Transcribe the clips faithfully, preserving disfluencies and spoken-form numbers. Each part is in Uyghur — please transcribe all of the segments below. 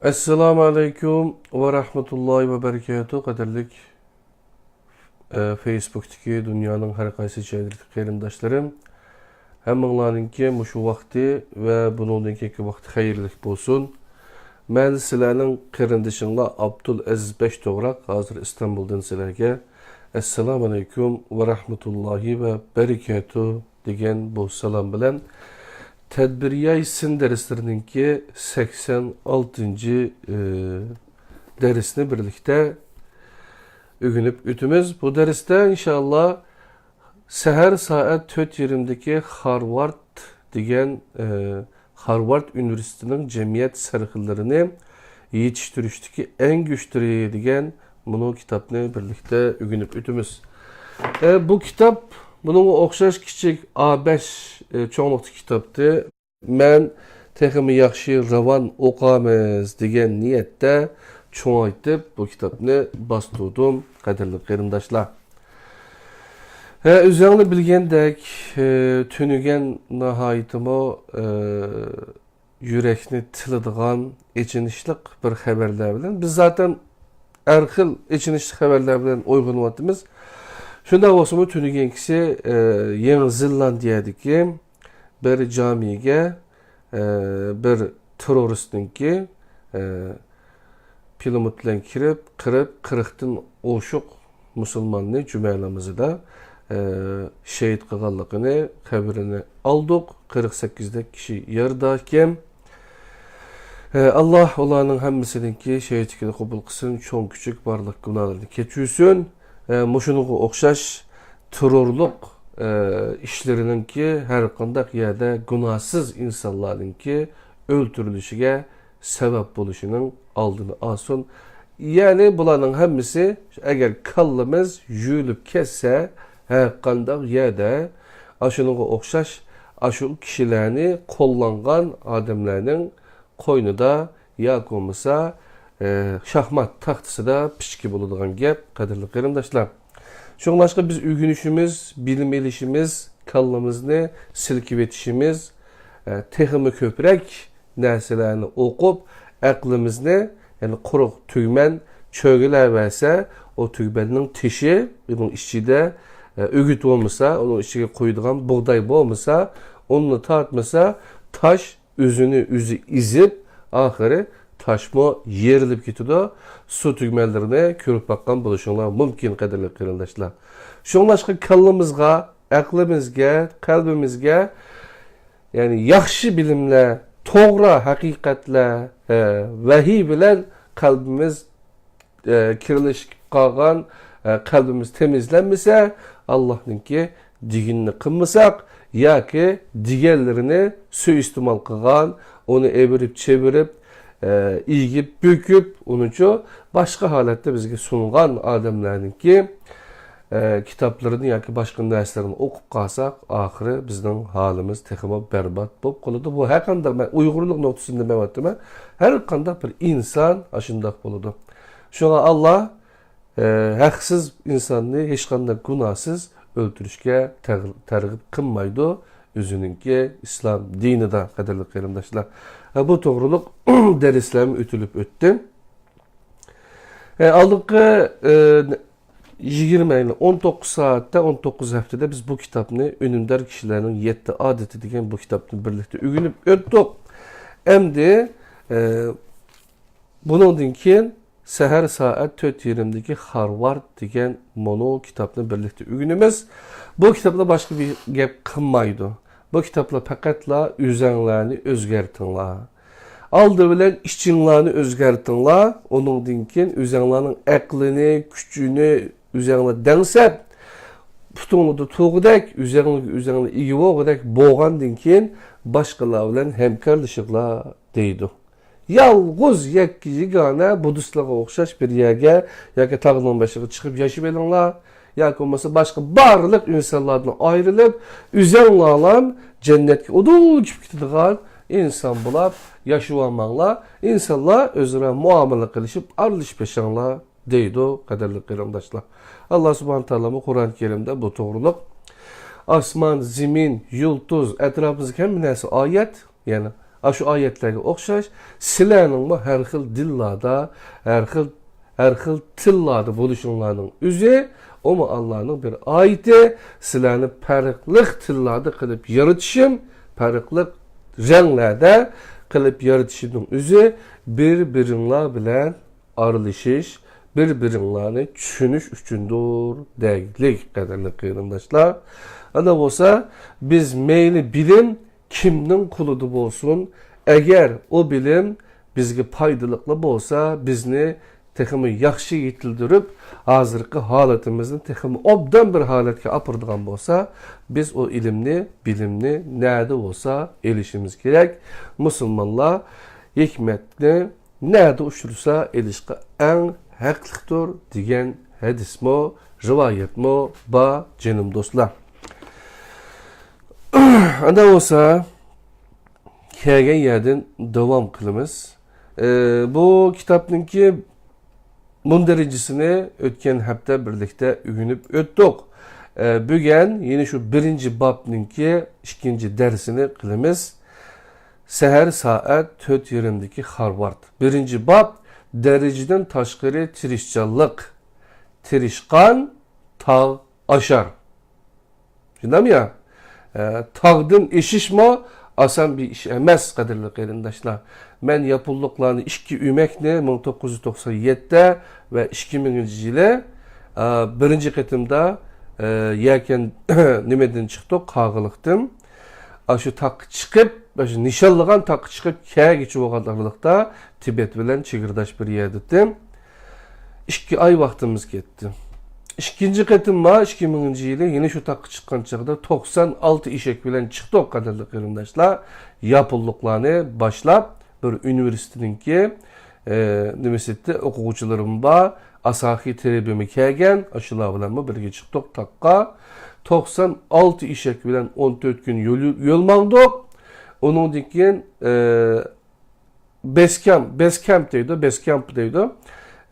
ئەسسالامۇ ئەلەيكۇم ۋە رەھمەتۇللاھى ۋە بەرىكاتۇھ، قەدىرلىك، ئە، فېيسبۇكتىكى دۇنيانىڭ ھەر قايسى جايلىرىدىكى قېرىنداشلىرىم. ھەممىڭلارنىڭكى مۇشۇ ۋاقتى ۋە بۇنىڭدىن كېيىنكى ۋاقتى خەيرلىك بولسۇن. مەن سىلەرنىڭ قېرىندىشىڭلار ئابدۇل ئەزىز بەش توغراق، ھازىر ئىستانبۇلدىن سىلەرگە ئەسسالامۇ ئەلەيكۇم ۋە رەھمەتۇللاھى ۋە بەرىكاتۇھ دېگەن بۇ سالام بىلەن تەدبىرىياي سىن دەرسلىرىنىڭكى سەكسەن ئالتىنچى، ئى، دەرسنى بىرلىكتە ئۆگىنىپ ئۆتىمىز. بۇ دەرستە ئىنشاللا سەھەر سائەت تۆت يېرىمدىكى خارۋارد دېگەن، ئى، خارۋارد ئۇنىۋېرسىتېتىنىڭ جەمئىيەت سەرخىللىرىنى يېتىشتۈرۈشتىكى ئەڭ كۈچلىرى دېگەن مۇنۇ كىتابنى بىرلىكتە ئۆگىنىپ ئۆتىمىز. ئە، بۇ كىتاب بۇنىڭغا ئوخشاش كىچىك ئا بەش، ئە، چوڭلۇقتىكى كىتابتى. مەن تېخىمۇ ياخشى راۋان ئوقامىز دېگەن نىيەتتە چوڭايتىپ بۇ كىتابنى باستۇردۇم، قەدىرلىك قېرىنداشلار. ھە، ئۆزەڭلار بىلگەندەك، ئە، تۈنۈگەن ناھايىتىمۇ، ئە، يۈرەكنى تىلىدىغان ئېچىنىشلىق بىر خەۋەرلەر بىلەن، بىز زاتەن ھەر خىل ئېچىنىشلىق خەۋەرلەر بىلەن ئويغىنىۋاتىمىز. شۇنداق بولسىمۇ، تۈنۈگۈنكىسى، ئە، يېڭى زېلاندىيەدىكى بىر جامىگە، ئە، بىر تېررورىستنىڭكى، ئە، پىلىموت بىلەن كىرىپ، قىرىپ، قىرىقتىن ئوشۇق مۇسۇلماننى جۈمە نامىزىدا، ئە، شېھىت قىلغانلىقىنى خەۋىرىنى ئالدۇق. قىرىق سەككىزدەك كىشى يارىدار ئىكەن. ئە، ئاللا ئۇلارنىڭ ھەممىسىنىڭكى شېھىتلىكىنى قوبۇل قىلسۇن، چوڭ كىچىك بارلىق گۇناھلىرىنى كەچۈرسۇن. ئە، مۇشۇنىڭغا ئوخشاش تېررورلۇق، ئە، ئىشلىرىنىڭكى ھەر قانداق يەردە گۇناھسىز ئىنسانلارنىڭكى ئۆلتۈرۈلۈشىگە سەۋەب بولۇشىنىڭ ئالدىنى ئالسۇن. يەنى بۇلارنىڭ ھەممىسى، ئەگەر كاللىمىز يۇيۇلۇپ كەتسە، ھەر قانداق يەردە ئاشۇنىڭغا ئوخشاش، ئاشۇ كىشىلەرنى قوللانغان ئادەملەرنىڭ قوينىدا ياكى بولمىسا، ئە، شاھمات تاختىسىدا پىچىكى بولىدىغان گەپ، قەدىرلىك قېرىنداشلار. شۇڭلاشقا بىز ئۆگىنىشىمىز، بىلىم ئېلىشىمىز، كاللىمىزنى سىلكىۋېتىشىمىز، ئە، تېخىمۇ كۆپرەك نەرسىلەرنى ئوقۇپ، ئەقلىمىزنى، يەنى قۇرۇق تۈگمەن چۆگىلەۋەرسە، ئۇ تۈگمەننىڭ تېشى، ئۇنىڭ ئىچىدە، ئە، ئۆگۈت بولمىسا، ئۇنىڭ ئىچىگە قويىدىغان بۇغداي بولمىسا، ئۇننى تارتمىسا، تاش ئۆزىنى ئۆزى ئېزىپ، ئاخىرى تاشمۇ يېرىلىپ كېتىدۇ. سۇ تۈگمەنلىرىنى كۆرۈپ باققان بولۇشۇڭلار مۇمكىن، قەدىرلىك قېرىنداشلار. شۇڭلاشقا كاللىمىزغا، ئەقلىمىزگە، قەلبىمىزگە، يەنى ياخشى بىلىملەر، توغرا ھەقىقەتلەر، ھە، ۋەھىي بىلەن قەلبىمىز ئە، كىرلىشىپ قالغان، ئە، قەلبىمىز تېمىزلەنمىسە، ئاللاھنىڭكى دېگىنىنى قىلمىساق ياكى دېگەنلىرىنى سۇيىئىستېمال قىلغان، ئۇنى ئېۋىرىپ چېۋىرىپ، ئە، ئېگىپ بۈكۈپ، ئۇنىچۇ باشقا ھالەتتە بىزگە سۇنغان ئادەملەرنىڭكى، ئە، كىتابلىرىنى ياكى باشقا نەرسىلىرىنى ئوقۇپ قالساق، ئاخىرى بىزنىڭ ھالىمىز تېخىمۇ بەربات بولۇپ قالىدۇ. بۇ ھەرقانداق، مەن ئۇيغۇرلۇق نۇقتىسىدىن دېمەيۋاتىمەن، ھەرقانداق بىر ئىنسان ئاشۇنداق بولىدۇ. شۇڭا ئاللا، ئە، ھەقسىز ئىنساننى ھېچقانداق گۇناھسىز ئۆلتۈرۈشكە تەغ-، تەرغىب قىلمايدۇ ئۆزىنىڭكى ئىسلام دىنىدا، قەدىرلىك قېرىنداشلار. ھە، بۇ توغرۇلۇق دەرسلەرمۇ ئۆتۈلۈپ ئۆتتى. ئە، ئالدىنقى، ئە، يىگىرمە، يەنى ئون توققۇز سائەتتە، ئون توققۇز ھەپتىدە بىز بۇ كىتابنى، ئۈنۈمدار كىشىلەرنىڭ يەتتە ئادىتى دېگەن بۇ كىتابنى بىرلىكتە ئۆگىنىپ ئۆتتۇق. ئەمدى، ئە، بۇنىڭدىن كېيىن سەھەر سائەت تۆت يېرىمدىكى خارۋارد دېگەن مۇنۇ كىتابنى بىرلىكتە ئۆگىنىمىز. بۇ كىتابلار باشقا بىر گەپ قىلمايدۇ. بۇ كىتابلار پەقەتلا ئۆزەڭلارنى ئۆزگەرتىڭلار. ئالدى بىلەن ئىچىڭلارنى ئۆزگەرتىڭلار. ئۇنىڭدىن كېيىن ئۆزەڭلارنىڭ ئەقلىنى، كۈچىنى ئۆزەڭلار دەڭسەپ، پۇتۇڭلاردا تۇرغۇدەك، ئۆزەڭلارگە ئۆزەڭلار ئىگە بولغۇدەك بولغاندىن كېيىن باشقىلار بىلەن ھەمكارلىشىڭلار دەيدۇ. يالغۇز يەككە يېگانە بۇددىستلارغا ئوخشاش بىر يەرگە ياكى تاغنىڭ بېشىغا چىقىپ ياشىۋېلىڭلار. ياكى بولمىسا باشقا بارلىق ئىنسانلاردىن ئايرىلىپ، ئۆزەڭلارلا جەننەتكە ئۇدۇل چۈشۈپ كېتىدىغان ئىنسان بولاپ ياشىۋالماڭلار. ئىنسانلار ئۆزئارا مۇئامىلە قىلىشىپ، ئارىلىشىپ ياشاڭلار دەيدۇ، قەدىرلىك قېرىنداشلار. ئاللا سۇبھانە تائالامۇ قۇرئان كەرىمدە بۇ توغرۇلۇق ئاسمان، زېمىن، يۇلتۇز، ئەتراپىمىزدىكى ھەممە نەرسە ئايەت، يەنى ئاشۇ ئايەتلەرگە ئوخشاش، سىلەرنىڭمۇ ھەر خىل دىنلاردا، ھەر خىل، ھەر خىل تىللاردا بولۇشۇڭلارنىڭ ئۆزى، ئۇمۇ ئاللانىڭ بىر ئايىتى. سىلەرنى پەرقلىق تىللاردا قىلىپ يارىتىشىم، پەرقلىق رەڭلەردە قىلىپ يارىتىشىمنىڭ ئۆزى بىر-بىرىڭلار بىلەن ئارىلىشىش، بىر-بىرىڭلارنى چۈشىنىش ئۈچۈندۇر دەيلىك، قەدىرلىك قېرىنداشلار. ئانداق بولسا، بىز مەيلى بىلىم كىمنىڭ قولىدا بولسۇن، ئەگەر ئۇ بىلىم بىزگە پايدىلىقلا بولسا، بىزنى تېخىمۇ ياخشى يېتىلدۈرۈپ، ھازىرقى ھالىتىمىزنى تېخىمۇ ئوبدان بىر ھالەتكە ئاپىرىدىغان بولسا، بىز ئۇ ئىلىمنى، بىلىمنى نەدە بولسا ئېلىشىمىز كېرەك. مۇسۇلمانلار ھېكمەتنى نەدە ئۇچرىسا ئېلىشقا ئەڭ ھەقلىقتۇر دېگەن ھەدىسمۇ، رىۋايەتمۇ بار، جېنىم دوستلار. ئانداق بولسا، كەلگەن يەردىن داۋام قىلىمىز. ئى، بۇ كىتابنىڭكى مۇندەرىجىسىنى ئۆتكەن ھەپتە بىرلىكتە ئۆگىنىپ ئۆتتۇق. ئى، بۈگۈن يەنە شۇ بىرىنچى بابنىڭكى ئىككىنچى دەرسىنى قىلىمىز. سەھەر سائەت تۆت يېرىمدىكى خارۋارد. بىرىنچى باب، دەرىجىدىن تاشقىرى تىرىشچانلىق. تىرىشقان تاغ ئاشار. شۇنداقمۇ يا؟ ئە، تاغدىن ئېشىشمۇ ئاسان بىر ئىش ئەمەس، قەدىرلىك قېرىنداشلار. مەن ياپونلۇقلارنى ئىككى ئۆمەكنى مىڭ توققۇز يۈز توقسان يەتتە ۋە ئىككى مىڭىنچى يىلى، ئە، بىرىنچى قېتىمدا، ئە، يەكەن نېمىدىن چىقتۇق، قاغىلىقتىن. ئاشۇ تاغقا چىقىپ، ئاشۇ نىشانلىغان تاغقا چىقىپ كەلگۈچە بولغان ئارىلىقتا تىبەت بىلەن چېگرىداش بىر يەردىتىم. ئىككى ئاي ۋاقتىمىز كەتتى. ئىككىنچى قېتىم ما ئىككى مىڭىنچى يىلى يەنە شۇ تاغقا چىققان چاغدا توقسان ئالتە ئېشەك بىلەن چىقتۇق، قەدىرلىك قېرىنداشلار. ياپونلۇقلارنى باشلاپ، بىر ئۇنىۋېرسىتېتنىڭكى، ئە، نېمىسى ئوقۇغۇچىلىرىمۇ بار، ئاساخى تېرىبىمۇ كەلگەن، ئاشۇلار بىلەنمۇ بىرگە چىقتۇق تاغقا. توقسان ئالتە ئېشەك بىلەن ئون تۆت كۈن يول، يول ماڭدۇق. ئۇنىڭدىن كېيىن، ئە، بېسكامپ، بېسكامپ دەيدۇ، بېسكامپ دەيدۇ.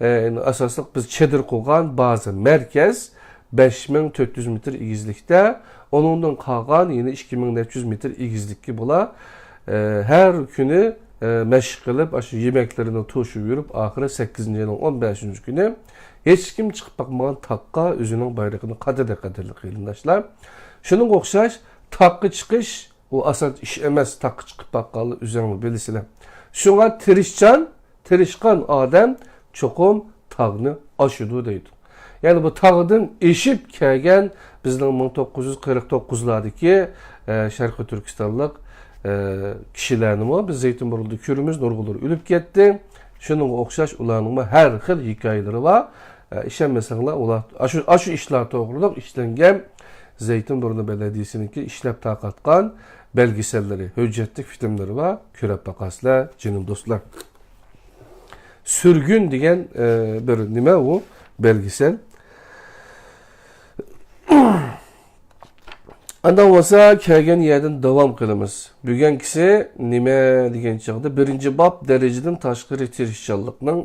ئە، ئاساسلىق بىز چېدىر قۇرغان بازا مەركەز بەش مىڭ تۆت يۈز مېتىر ئېگىزلىكتە، ئۇنىڭدىن قالغان يەنە ئىككى مىڭ نەچچە يۈز مېتىر ئېگىزلىككە بولا. ئە، ھەر كۈنى، ئە، مەشىق قىلىپ، ئاشۇ يېمەكلىرىنى توشۇپ يۈرۈپ، ئاخىرى سەككىزىنچى ئاينىڭ ئون بەشىنچى كۈنى ھېچكىم چىقىپ باقمىغان تاغقا ئۆزىنىڭ بايرىقىنى قادىدى، قەدىرلىك قېرىنداشلار. شۇنىڭغا ئوخشاش تاغقا چىقىش ئۇ ئاسان ئىش ئەمەس، تاغقا چىقىپ باققانلار ئۆزۈڭلار بىلىسىلەر. شۇڭا تىرىشچان، تىرىشقان ئادەم چوقۇم تاغنى ئاشىدۇ دەيدۇ. يەنى بۇ تاغدىن ئېشىپ كەلگەن بىزنىڭ مىڭ توققۇز يۈز قىرىق توققۇزلاردىكى، ئە، شەرقىي تۈركىستانلىق، ئە، كىشىلەرنىمۇ بىز زەيتىن بۇرنىدا كۆرىمىز، نۇرغۇنلىرى ئۆلۈپ كەتتى. شۇنىڭغا ئوخشاش ئۇلارنىڭمۇ ھەر خىل ھېكايىلىرى بار. ئە، ئىشەنمىسەڭلار، ئۇلار ئاشۇ، ئاشۇ ئىشلار توغرىلىق ئىشلەنگەن زەيتىن بۇرنى بەلەدىيىسىنىڭكى ئىشلەپ تارقاتقان بەلگىسەللىرى، ھۆججەتلىك فىلىملىرى بار، كۆرۈپ باقارسىلەر، جېنىم دوستلار. سۈرگۈن دېگەن، ئە، بىر نېمە ئۇ بەلگىسەل. ئانداق بولسا كەلگەن يەردىن داۋام قىلىمىز. بۈگۈنكىسى نېمە دېگەن چاغدا، بىرىنچى باب، دەرىجىدىن تاشقىرى تىرىشچانلىقنىڭ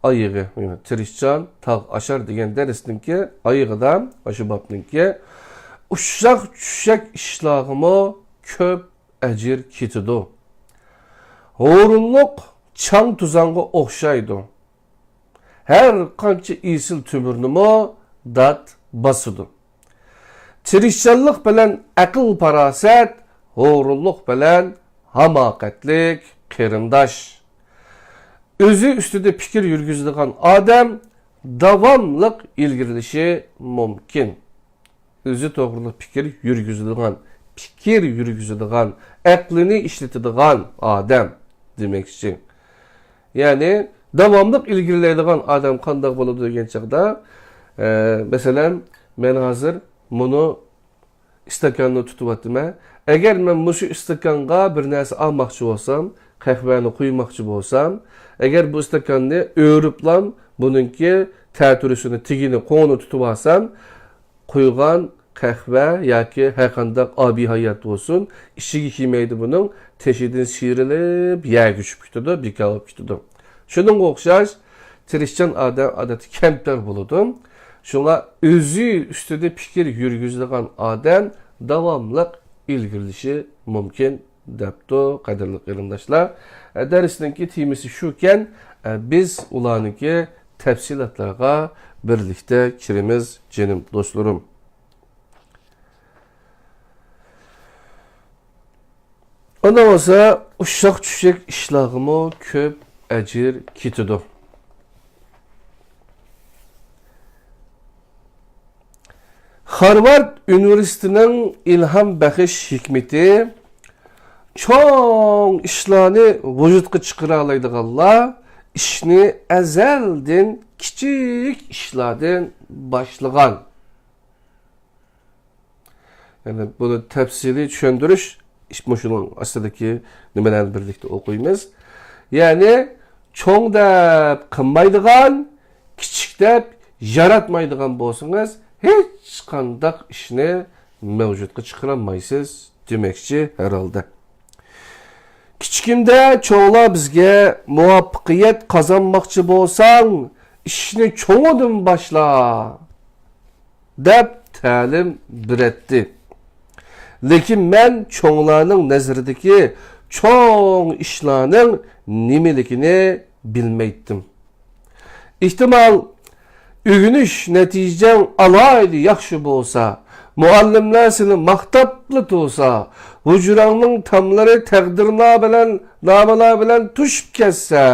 ئايىغى، تىرىشچان تاغ ئاشار دېگەن دەرسنىڭكى ئايىغىدا، ئاشۇ بابنىڭكى، ئۇششاق چۈششەك ئىشلارغىمۇ كۆپ ئەجىر كېتىدۇ. ھۇرۇنلۇق چاڭ-توزانغا ئوخشايدۇ. ھەر قانچە ئېسىل تۆمۈرنىمۇ دات باسىدۇ. تىرىشچانلىق بىلەن ئەقىل-پاراسەت، ھۇرۇنلۇق بىلەن ھاماقەتلىك قېرىنداش. ئۆزى ئۈستىدە پىكىر يۈرگۈزىدىغان ئادەم داۋاملىق ئىلگىرىلىشى مۇمكىن. ئۆزى توغرىلىق پىكىر يۈرگۈزىدىغان، پىكىر يۈرگۈزىدىغان، ئەقلىنى ئىشلىتىدىغان ئادەم دېمەكچى. يەنى داۋاملىق ئىلگىرىلەيدىغان ئادەم قانداق بولىدۇ دېگەن چاغدا، ئە، مەسىلەن، مەن ھازىر مۇنۇ ئىستاكاننى تۇتۇۋاتىمەن. ئەگەر مەن مۇشۇ ئىستاكانغا بىر نەرسە ئالماقچى بولسام، قەھۋەنى قۇيماقچى بولسام، ئەگەر بۇ ئىستاكاننى ئۆرۈپلام، بۇنىڭكى تەتۈرىسىنى، تېگىنى، قوڭىنى تۇتۇۋالسام، قۇيغان قەھۋە ياكى ھەرقانداق ئابىي ھايات بولسۇن، ئىچىگە كىرمەيدۇ بۇنىڭ، تېشىدىن سىيرىلىپ يەرگە چۈشۈپ كېتىدۇ، بىكار بولۇپ كېتىدۇ. شۇنىڭغا ئوخشاش، تىرىشچان ئادەم ئادەتتە كەمتەر بولىدۇ. شۇڭا ئۆزى ئۈستىدە پىكىر يۈرگۈزىدىغان ئادەم داۋاملىق ئىلگىرىلىشى مۇمكىن دەپتۇ، قەدىرلىك قېرىنداشلار. ئە، دەرسنىڭكى تېمىسى شۇكەن، ئە، بىز ئۇلارنىڭكى تەپسىلاتلارغا بىرلىكتە كىرىمىز، جېنىم دوستلىرىم. ئۇنداق بولسا، ئۇششاق-چۈششەك ئىشلارغىمۇ كۆپ ئەجىر كېتىدۇ. خارۋارد ئۇنىۋېرسىتېتىنىڭ ئىلھام بەخش ھېكمىتى، چوڭ ئىشلارنى ۋۇجۇدقا چىقىرالايدىغانلار ئىشنى ئەزەلدىن كىچىك ئىشلاردىن باشلىغان. يەنى بۇنى تەپسىلىي چۈشەندۈرۈش، ئىش-، مۇشۇنىڭ ئاستىدىكى نېمىلەرنى بىرلىكتە ئوقۇيمىز. يەنى چوڭ دەپ قىلمايدىغان، كىچىك دەپ ياراتمايدىغان بولسىڭىز، ھېچقانداق ئىشنى مەۋجۇتقا چىقىرالمايسىز دېمەكچى ھەرھالدا. كىچىكىمدە چوڭلار بىزگە، «مۇۋەپپەقىيەت قازانماقچى بولساڭ، ئىشنى چوڭىدىن باشلا» دەپ تەلىم بېرەتتى. لېكىن مەن چوڭلارنىڭ نەزىرىدىكى چوڭ ئىشلارنىڭ نېمىلىكىنى بىلمەيتتىم. ئېھتىمال، ئۆگىنىش نەتىجەڭ ئالاھىدە ياخشى بولسا، مۇئەللىملەر سېنى ماختاپلا تۇرسا، ھۇجراڭنىڭ تاملىرى تەقدىرنامە بىلەن، نامىلار بىلەن توشۇپ كەتسە،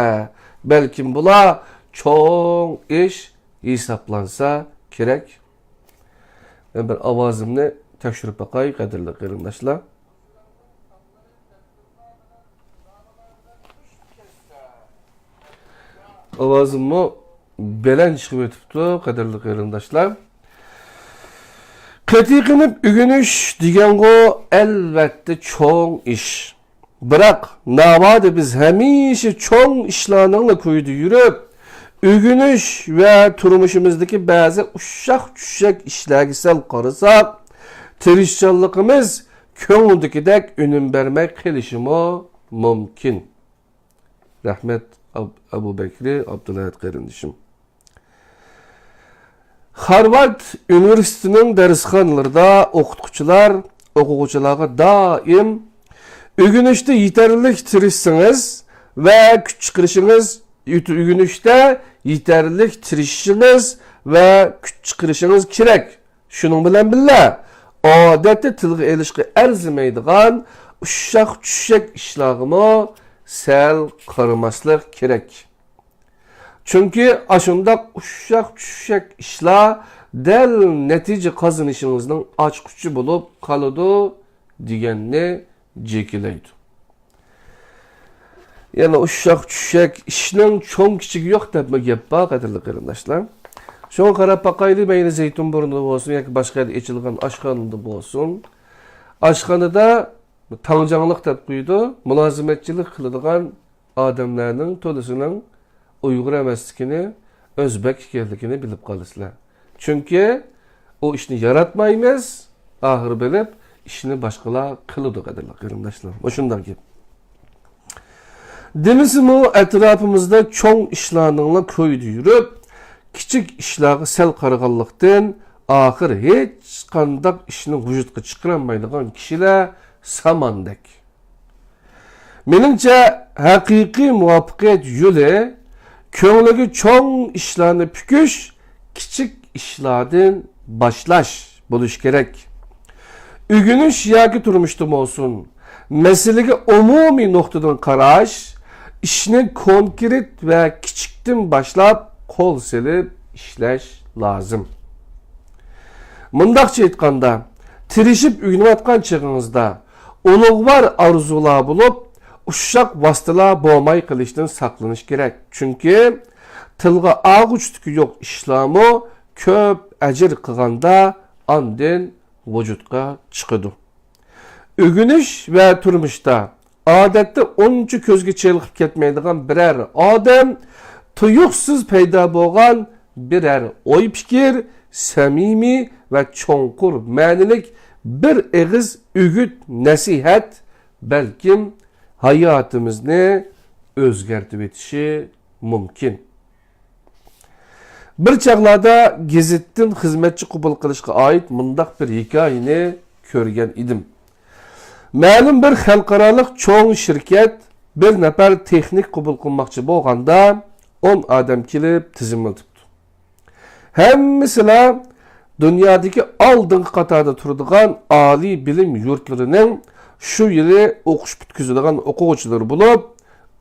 بەلكىم بۇلار چوڭ ئىش ھېسابلانسا كېرەك. مەن بىر ئاۋازىمنى تەكشۈرۈپ باقاي، قەدىرلىك قېرىنداشلار. ئاۋازىممۇ بەلەن چىقىپ ئۆتۈپتۇ، قەدىرلىك قېرىنداشلار. قېتىي قىلىپ ئۆگىنىش دېگەنغۇ ئەلۋەتتە چوڭ ئىش. بىراق، ناۋادا بىز ھەمىشە چوڭ ئىشلارنىڭلا كويىدا يۈرۈپ، ئۆگىنىش ۋە تۇرمۇشىمىزدىكى بەزى ئۇششاق-چۈششەك ئىشلارغا سەل قارىساق، تىرىشچانلىقىمىز كۆڭۈلدىكىدەك ئۈنۈم بەرمەي قېلىشىمۇ مۇمكىن. رەھمەت، ئاب-، ئەبۇ بەكرى ئابدۇلھەد قېرىندىشىم. خارۋارد ئۇنىۋېرسىتېتىنىڭ دەرسخانىلىرىدا ئوقۇتقۇچىلار ئوقۇغۇچىلارغا دائىم ئۆگىنىشتە يېتەرلىك تىرىشسىڭىز ۋە كۈچ چىقىرىشىڭىز، ئۆگىنىشتە يېتەرلىك تىرىشىشىڭىز ۋە كۈچ چىقىرىشىڭىز كېرەك. شۇنىڭ بىلەن بىللە، ئادەتتە تىلغا ئېلىشقا ئەرزىمەيدىغان ئۇششاق-چۈششەك ئىشلارغىمۇ سەل قارىماسلىق كېرەك. چۈنكى ئاشۇنداق ئۇششاق-چۈششەك ئىشلار دەل نەتىجە قازىنىشىڭىزنىڭ ئاچقۇچى بولۇپ قالىدۇ دېگەننى جېكىلەيدۇ. يەنە ئۇششاق-چۈششەك ئىشنىڭ چوڭ-كىچىكى يوق دەپمۇ گەپ بار، قەدىرلىك قېرىنداشلار. شۇڭا قاراپ باقايلى، مەيلى زەيتۇن بۇرنىدا بولسۇن ياكى باشقا يەردە ئېچىلغان ئاشخانىدا بولسۇن. ئاشخانىدا تاڭجاڭلىق دەپ قويىدۇ، مۇلازىمەتچىلىك قىلىدىغان ئادەملەرنىڭ تولىسىنىڭ ئۇيغۇر ئەمەسلىكىنى، ئۆزبەك ئىكەنلىكىنى بىلىپ قالىسىلەر. چۈنكى ئۇ ئىشنى ياراتمايمىز، ئاخىرى بىلىپ ئىشنى باشقىلار قىلىدۇ، قەدىرلىك قېرىنداشلار. مۇشۇنداق گەپ. دېمىسىمۇ، ئەتراپىمىزدا چوڭ ئىشلارنىڭلا كويىدا يۈرۈپ، كىچىك ئىشلارغا سەل قارىغانلىقتىن، ئاخىر ھېچقانداق ئىشنى ۋۇجۇدقا چىقىرالمايدىغان كىشىلەر ساماندەك. مېنىڭچە، ھەقىقىي مۇۋەپپەقىيەت يولى كۆڭلىگە چوڭ ئىشلارنى پۈكۈش، كىچىك ئىشلاردىن باشلاش بولۇشى كېرەك. ئۆگىنىش ياكى تۇرمۇشتا بولسۇن، مەسىلىگە ئومۇمىي نۇقتىدىن قاراش، ئىشنى كونكرېت ۋە كىچىكتىن باشلاپ قول سېلىپ ئىشلەش لازىم. مۇنداقچە ئېيتقاندا، تىرىشىپ ئۆگىنىۋاتقان چېغىڭىزدا ئۇلۇغۋار ئارزۇلار بولۇپ، ئۇششاق ۋاسىتىلەر بولماي قېلىشتىن ساقلىنىش كېرەك. چۈنكى تىلغا ئالغۇچ تۈكى يوق ئىشلارمۇ كۆپ ئەجىر قىلغاندا ئاندىن ۋۇجۇدقا چىقىدۇ. ئۆگىنىش ۋە تۇرمۇشتا ئادەتتە ئۇنچە كۆزگە چېلىقىپ كەتمەيدىغان بىرەر ئادەم، تۇيۇقسىز پەيدا بولغان بىرەر ئوي-پىكىر، سەمىمىي ۋە چوڭقۇر مەنىلىك بىر ئېغىز ئۈگۈت-نەسىھەت بەلكىم ھاياتىمىزنى ئۆزگەرتىۋېتىشى مۇمكىن. بىر چاغلاردا گېزىتتىن خىزمەتچى قوبۇل قىلىشقا ئائىت مۇنداق بىر ھېكايىنى كۆرگەن ئىدىم. مەلۇم بىر خەلقئارالىق چوڭ شىركەت بىر نەپەر تېخنىك قوبۇل قىلماقچى بولغاندا، ئون ئادەم كېلىپ تىزىملىتىپتۇ. ھەممىسىلا دۇنيادىكى ئالدىنقى قاتاردا تۇرىدىغان ئالىي بىلىم يۇرتلىرىنىڭ شۇ يىلى ئوقۇش پۈتكۈزىدىغان ئوقۇغۇچىلىرى بولۇپ،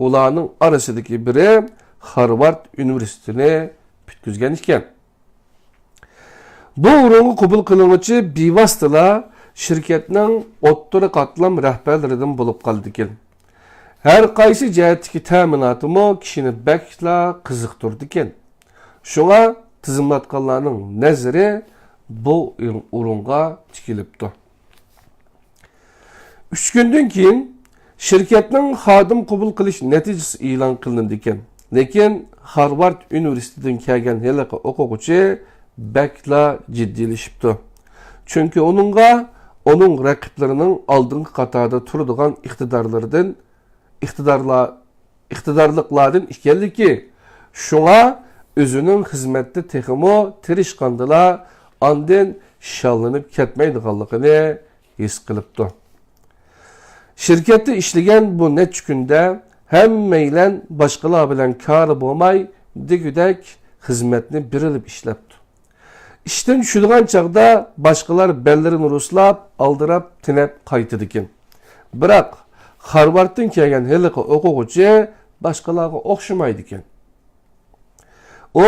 ئۇلارنىڭ ئارىسىدىكى بىرى خارۋارد ئۇنىۋېرسىتېتىنى پۈتكۈزگەن ئىكەن. بۇ ئورۇنغا قوبۇل قىلىنغۇچى بىۋاسىتىلا شىركەتنىڭ ئوتتۇرا قاتلام رەھبەرلىرىدىن بولۇپ قالىدىكەن. ھەر قايسى جەھەتتىكى تەمىناتىمۇ كىشىنى بەكلا قىزىقتۇرىدىكەن. شۇڭا تىزىملاتقانلارنىڭ نەزىرى بۇ ئورۇنغا تىكىلىپتۇ. ئۈچ كۈندىن كېيىن شىركەتنىڭ خادىم قوبۇل قىلىش نەتىجىسى ئېلان قىلىنىدىكەن. لېكىن خارۋارد ئۇنىۋېرسىتېتىدىن كەلگەن ھېلىقى ئوقۇغۇچى بەكلا جىددىيلىشىپتۇ. چۈنكى ئۇنىڭغا ئۇنىڭ رەقىبلىرىنىڭ ئالدىنقى قاتاردا تۇرىدىغان ئىقتىدارلىرىدىن، ئىقتىدارلار، ئىقتىدارلىقلاردىن ئىكەنلىكى، شۇڭا ئۆزىنىڭ خىزمەتتە تېخىمۇ تىرىشقاندىلا، ئاندىن شاللىنىپ كەتمەيدىغانلىقىنى ھېس قىلىپتۇ. شىركەتتە ئىشلىگەن بۇ نەچچە كۈندە ھەممەيلەن باشقىلار بىلەن كارى بولماي، دېگۈدەك خىزمەتنى بېرىلىپ ئىشلەپتۇ. ئىشتىن چۈشىدىغان چاغدا باشقىلار بەللىرىنى رۇسلاپ، ئالدىراپ، تېنەپ قايتىدىكەن. بىراق، خارۋاردتىن كەلگەن ھېلىقى ئوقۇغۇچى باشقىلارغا ئوخشىمايدىكەن. ئۇ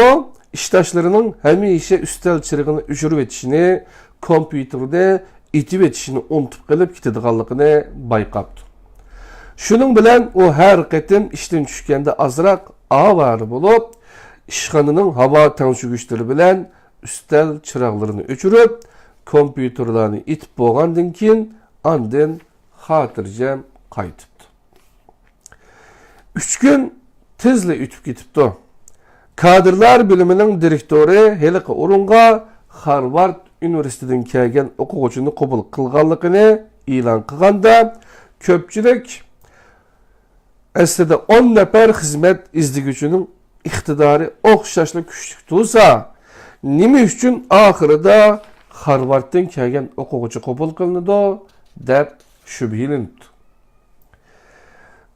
ئىشداشلىرىنىڭ ھەمىشە ئۈستەل چىرىغىنى ئۆچۈرۈۋېتىشىنى، كومپيۇتېرنى ئېتىۋېتىشىنى ئۇنتۇپ قېلىپ كېتىدىغانلىقىنى بايقاپتۇ. شۇنىڭ بىلەن ئۇ ھەر قېتىم ئىشتىن چۈشكەندە ئازراق ئاۋارە بولۇپ، ئىشخانىنىڭ ھاۋا تەڭشىگۈچلىرى بىلەن ئۈستەل چىراغلىرىنى ئۆچۈرۈپ، كومپيۇتېرلارنى ئېتىپ بولغاندىن كېيىن، ئاندىن خاتىرجەم قايتىپتۇ. ئۈچ كۈن تېزلا ئۆتۈپ كېتىپتۇ. كادىرلار بۆلۈمىنىڭ دىرېكتورى ھېلىقى ئورۇنغا خارۋارد ئۇنىۋېرسىتېتىدىن كەلگەن ئوقۇغۇچىنى قوبۇل قىلغانلىقىنى ئېلان قىلغاندا، كۆپچىلىك ئەسلىدە ئون نەپەر خىزمەت ئىزدىگۈچىنىڭ ئىقتىدارى ئوخشاشلا كۈچلۈك تۇرسا، نېمە ئۈچۈن ئاخىرىدا خارۋاردتىن كەلگەن ئوقۇغۇچى قوبۇل قىلىنىدۇ، دەپ شۈبھىلىنىپتۇ.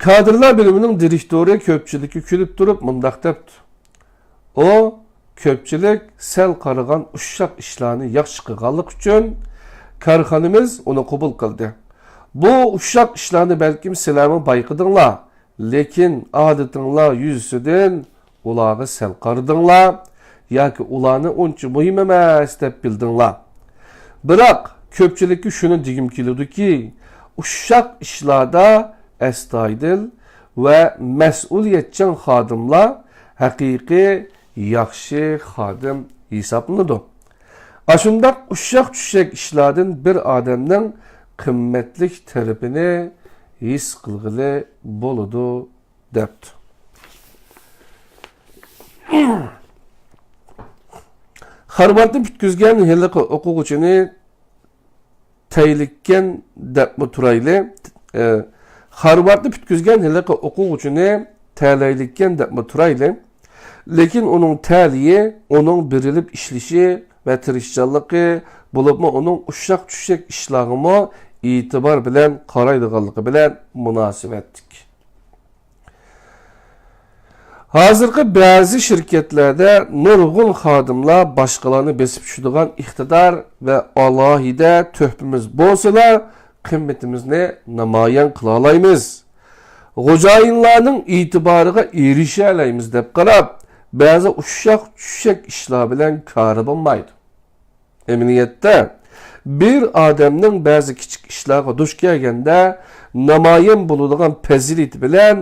كادىرلار بۆلۈمىنىڭ دىرېكتورى كۆپچىلىككە كۈلۈپ تۇرۇپ مۇنداق دەپتۇ: ئۇ كۆپچىلىك سەل قارىغان ئۇششاق ئىشلارنى ياخشى قىلغانلىقى ئۈچۈن كارخانىمىز ئۇنى قوبۇل قىلدى. بۇ ئۇششاق ئىشلارنى بەلكىم سىلەرمۇ بايقىدىڭلار، لېكىن ئادىتىڭلار يۈزىسىدىن ئۇلارغا سەل قارىدىڭلار ياكى ئۇلارنى ئۇنچە مۇھىم ئەمەس دەپ بىلدىڭلار. بىراق، كۆپچىلىككە شۇنى دېگۈم كېلىدۇكى، ئۇششاق ئىشلاردا ئەستايىدىل ۋە مەسئۇلىيەتچان خادىملار ھەقىقىي ياخشى خادىم ھېسابلىنىدۇ. ئاشۇنداق ئۇششاق-چۈششەك ئىشلاردىن بىر ئادەمنىڭ قىممەتلىك تەرىپىنى ھېس قىلغىلى بولىدۇ، دەپتۇ. خارۋاردنى پۈتكۈزگەن ھېلىقى ئوقۇغۇچىنى تەلەيلىككەن دەپمۇ تۇرايلى. ئە، خارۋاردنى پۈتكۈزگەن ھېلىقى ئوقۇغۇچىنى تەلەيلىككەن دەپمۇ تۇرايلى. لېكىن ئۇنىڭ تەلىيى، ئۇنىڭ بېرىلىپ ئىشلىشى ۋە تىرىشچانلىقى، بولۇپمۇ ئۇنىڭ ئۇششاق-چۈششەك ئىشلارغىمۇ ئېتىبار بىلەن قارايدىغانلىقى بىلەن مۇناسىۋەتلىك. ھازىرقى بەزى شىركەتلەردە نۇرغۇن خادىملار باشقىلارنى بېسىپ چۈشىدىغان ئىقتىدار ۋە ئالاھىدە تۆھپىمىز بولسىلا، قىممىتىمىزنى نامايان قىلالايمىز. خوجايىنلارنىڭ ئېتىبارىغا ئېرىشەلەيمىز دەپ قاراپ، بەزى ئۇششاق-چۈششەك ئىشلار بىلەن كارى بولمايدۇ. ئەمەلىيەتتە، بىر ئادەمنىڭ بەزى كىچىك ئىشلارغا دۇچ كەلگەندە نامايان بولىدىغان پەزىلىتى بىلەن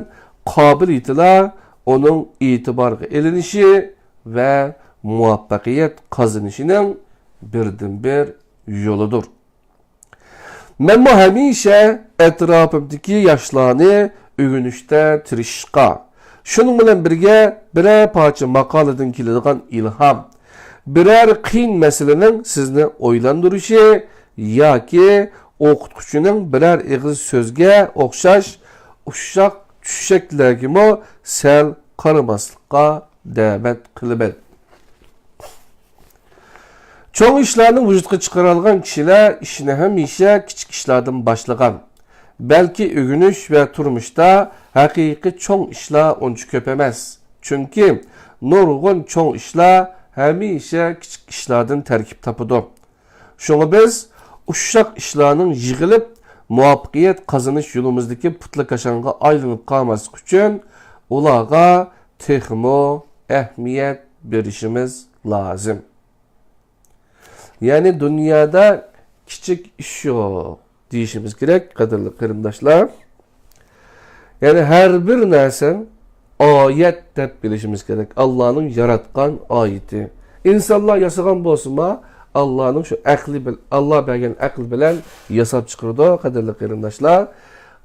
قابىلىيىتىلا ئۇنىڭ ئېتىبارغا ئېلىنىشى ۋە مۇۋەپپەقىيەت قازىنىشىنىڭ بىردىنبىر يولىدۇر. مەنمۇ ھەمىشە ئەتراپىمدىكى ياشلارنى ئۆگىنىشتە تىرىشىشقا، شۇنىڭ بىلەن بىرگە بىرەر پارچە ماقالىدىن كېلىدىغان ئىلھام، بىرەر قىيىن مەسىلىنىڭ سىزنى ئويلاندۇرۇشى ياكى ئوقۇتقۇچىنىڭ بىرەر ئېغىز سۆزگە ئوخشاش ئۇششاق چۈششەكلەرگىمۇ سەل قارىماسلىققا دەۋەت قىلىمەن. چوڭ ئىشلارنى ۋۇجۇدقا چىقىرالىغان كىشىلەر ئىشنى ھەمىشە كىچىك ئىشلاردىن باشلىغان، بەلكى ئۆگىنىش ۋە تۇرمۇشتا ھەقىقىي چوڭ ئىشلار ئۇنچە كۆپ ئەمەس. چۈنكى نۇرغۇن چوڭ ئىشلار ھەمىشە كىچىك ئىشلاردىن تەركىب تاپىدۇ. شۇڭا بىز ئۇششاق ئىشلارنىڭ يىغىلىپ، مۇۋەپپەقىيەت قازىنىش يولىمىزدىكى پۇتلىكاشاڭغا ئايلىنىپ قالماسلىق ئۈچۈن، ئۇلارغا تېخىمۇ ئەھمىيەت بېرىشىمىز لازىم. يەنى دۇنيادا كىچىك ئىش يوق دېيىشىمىز كېرەك، قەدىرلىك قېرىنداشلار. يەنى ھەر بىر نەرسە ئايەت دەپ بىلىشىمىز كېرەك. ئاللانىڭ ياراتقان ئايىتى. ئىنسانلار ياسىغان بولسىمۇ، ئاللانىڭ شۇ ئەقلى بىل-، ئاللا بەرگەن ئەقىل بىلەن ياساپ چىقىرىدۇ، قەدىرلىك قېرىنداشلار.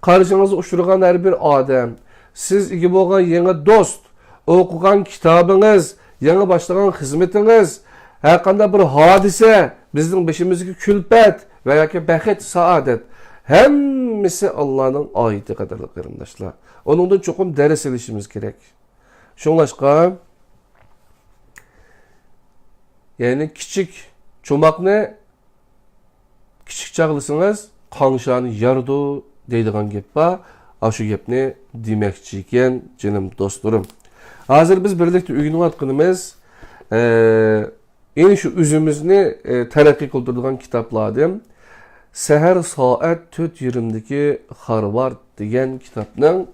قارشىڭىزغا ئۇچرىغان ھەر بىر ئادەم، سىز ئىگە بولغان يېڭى دوست، ئوقۇغان كىتابىڭىز، يېڭى باشلىغان خىزمىتىڭىز، ھەرقانداق بىر ھادىسە، بىزنىڭ بېشىمىزدىكى كۈلپەت ۋە ياكى بەخت، سائادەت، ھەممىسى ئاللانىڭ ئايىتى، قەدىرلىك قېرىنداشلار. ئۇنىڭدىن چوقۇم دەرس ئېلىشىمىز كېرەك. شۇڭلاشقا، يەنى كىچىك چوماقنى كىچىك چاغلىسىڭىز، قاڭشارنى يارىدۇ دەيدىغان گەپ بار. ئاشۇ گەپنى دېمەكچى ئىكەن، جېنىم دوستلىرىم. ھازىر بىز بىرلىكتە ئۆگىنىۋاتقىنىمىز، ئە، يەنى شۇ ئۆزىمىزنى، ئە، تەرەققىي قىلدۇرىدىغان كىتابلاردىن سەھەر سائەت تۆت يېرىمدىكى خارۋارد دېگەن كىتابنىڭ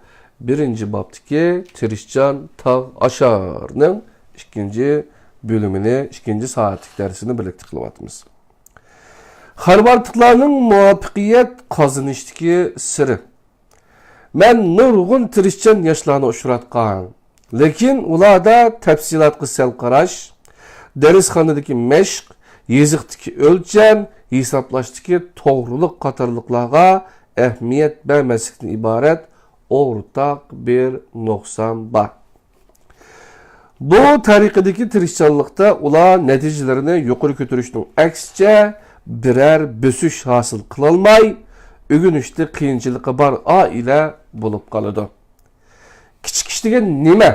بىرىنچى بابتىكى تىرىشچان تاغ ئاشارنىڭ ئىككىنچى بۆلۈمىنى، ئىككىنچى سائەتلىك دەرسىنى بىرلىكتە قىلىۋاتىمىز. خارۋاردلىقلارنىڭ مۇۋەپپەقىيەت قازىنىشتىكى سىرى. مەن نۇرغۇن تىرىشچان ياشلارنى ئۇچراتقان. لېكىن ئۇلاردا تەپسىلاتقا سەل قاراش، دەرسخانىدىكى مەشىق، يېزىقتىكى ئۆلچەم، ھېسابلاشتىكى توغرىلىق قاتارلىقلارغا ئەھمىيەت بەرمەسلىكتىن ئىبارەت ئورتاق بىر نۇقسان بار. بۇ تەرىقىدىكى تىرىشچانلىقتا ئۇلار نەتىجىلىرىنى يۇقىرى كۆتۈرۈشنىڭ ئەكسىچە بىرەر بۆسۈش ھاسىل قىلالماي، ئۆگىنىشتە قىيىنچىلىقى بار ئائىلە بولۇپ قالىدۇ. كىچىك ئىش دېگەن نېمە؟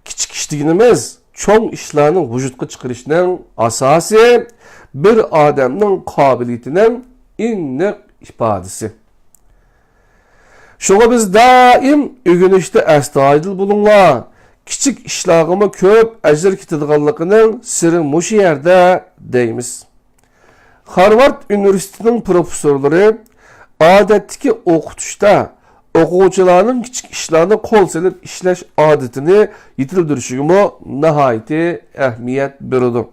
كىچىك ئىش دېگىنىمىز چوڭ ئىشلارنى ۋۇجۇدقا چىقىرىشنىڭ ئاساسى، بىر ئادەمنىڭ قابىلىيىتىنىڭ ئېنىق ئىپادىسى. شۇڭا بىز دائىم ئۆگىنىشتە ئەستايىدىل بولۇڭلار، كىچىك ئىشلارغىمۇ كۆپ ئەجىر كېتىدىغانلىقىنىڭ سىرى مۇشۇ يەردە دەيمىز. خارۋارد ئۇنىۋېرسىتېتىنىڭ پروفېسسورلىرى ئادەتتىكى ئوقۇتۇشتا ئوقۇغۇچىلارنىڭ كىچىك ئىشلارنى قول سېلىپ ئىشلەش ئادىتىنى يېتىلدۈرۈشىگىمۇ ناھايىتى ئەھمىيەت بېرىدۇ.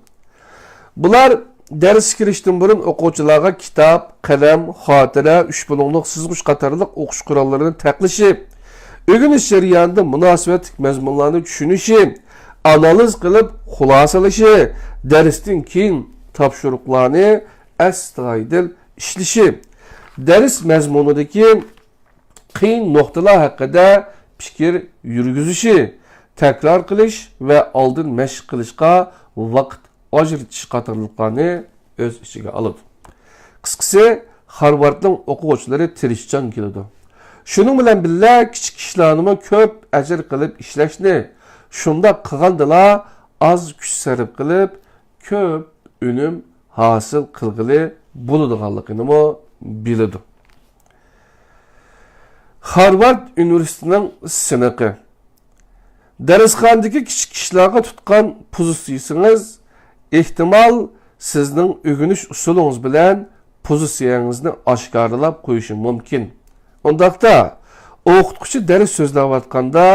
بۇلار دەرسكە كىرىشتىن بۇرۇن ئوقۇغۇچىلارغا كىتاب، قەلەم، خاتىرە، ئۈچ بۇلۇڭلۇق سىزغۇچ قاتارلىق ئوقۇش قوراللىرىنى تەقلىشى، ئۆگىنىش جەريانىدا مۇناسىۋەتلىك مەزمۇنلارنى چۈشىنىشى، ئانالىز قىلىپ خۇلاسىلىشى، دەرستىن كېيىن تاپشۇرۇقلارنى ئەستايىدىل ئىشلىشى، دەرس مەزمۇنىدىكى قىيىن نۇقتىلار ھەققىدە پىكىر يۈرگۈزۈشى، تەكرار قىلىش ۋە ئالدىن مەشىق قىلىشقا ۋاقىت ئاجرىتىش قاتارلىقلارنى ئۆز ئىچىگە ئالىدۇ. قىسقىسى، خارۋاردنىڭ ئوقۇغۇچىلىرى تىرىشچان كېلىدۇ. شۇنىڭ بىلەن بىللە، كىچىك ئىشلارنىمۇ كۆپ ئەجىر قىلىپ ئىشلەشنى، شۇنداق قىلغاندىلا ئاز كۈچ سەرپ قىلىپ، كۆپ ئۈنۈم ھاسىل قىلغىلى بولىدىغانلىقىنىمۇ بىلىدۇ. خارۋارد ئۇنىۋېرسىتېتىنىڭ سىنىقى. دەرسخانىدىكى كىچىك ئىشلارغا تۇتقان پوزىتسىيىسىڭىز، ئېھتىمال، سىزنىڭ ئۆگىنىش ئۇسۇلىڭىز بىلەن پوزىتسىيەڭىزنى ئاشكارىلاپ قويۇشى مۇمكىن. ئۇنداقتا، ئوقۇتقۇچى دەرس سۆزلەۋاتقاندا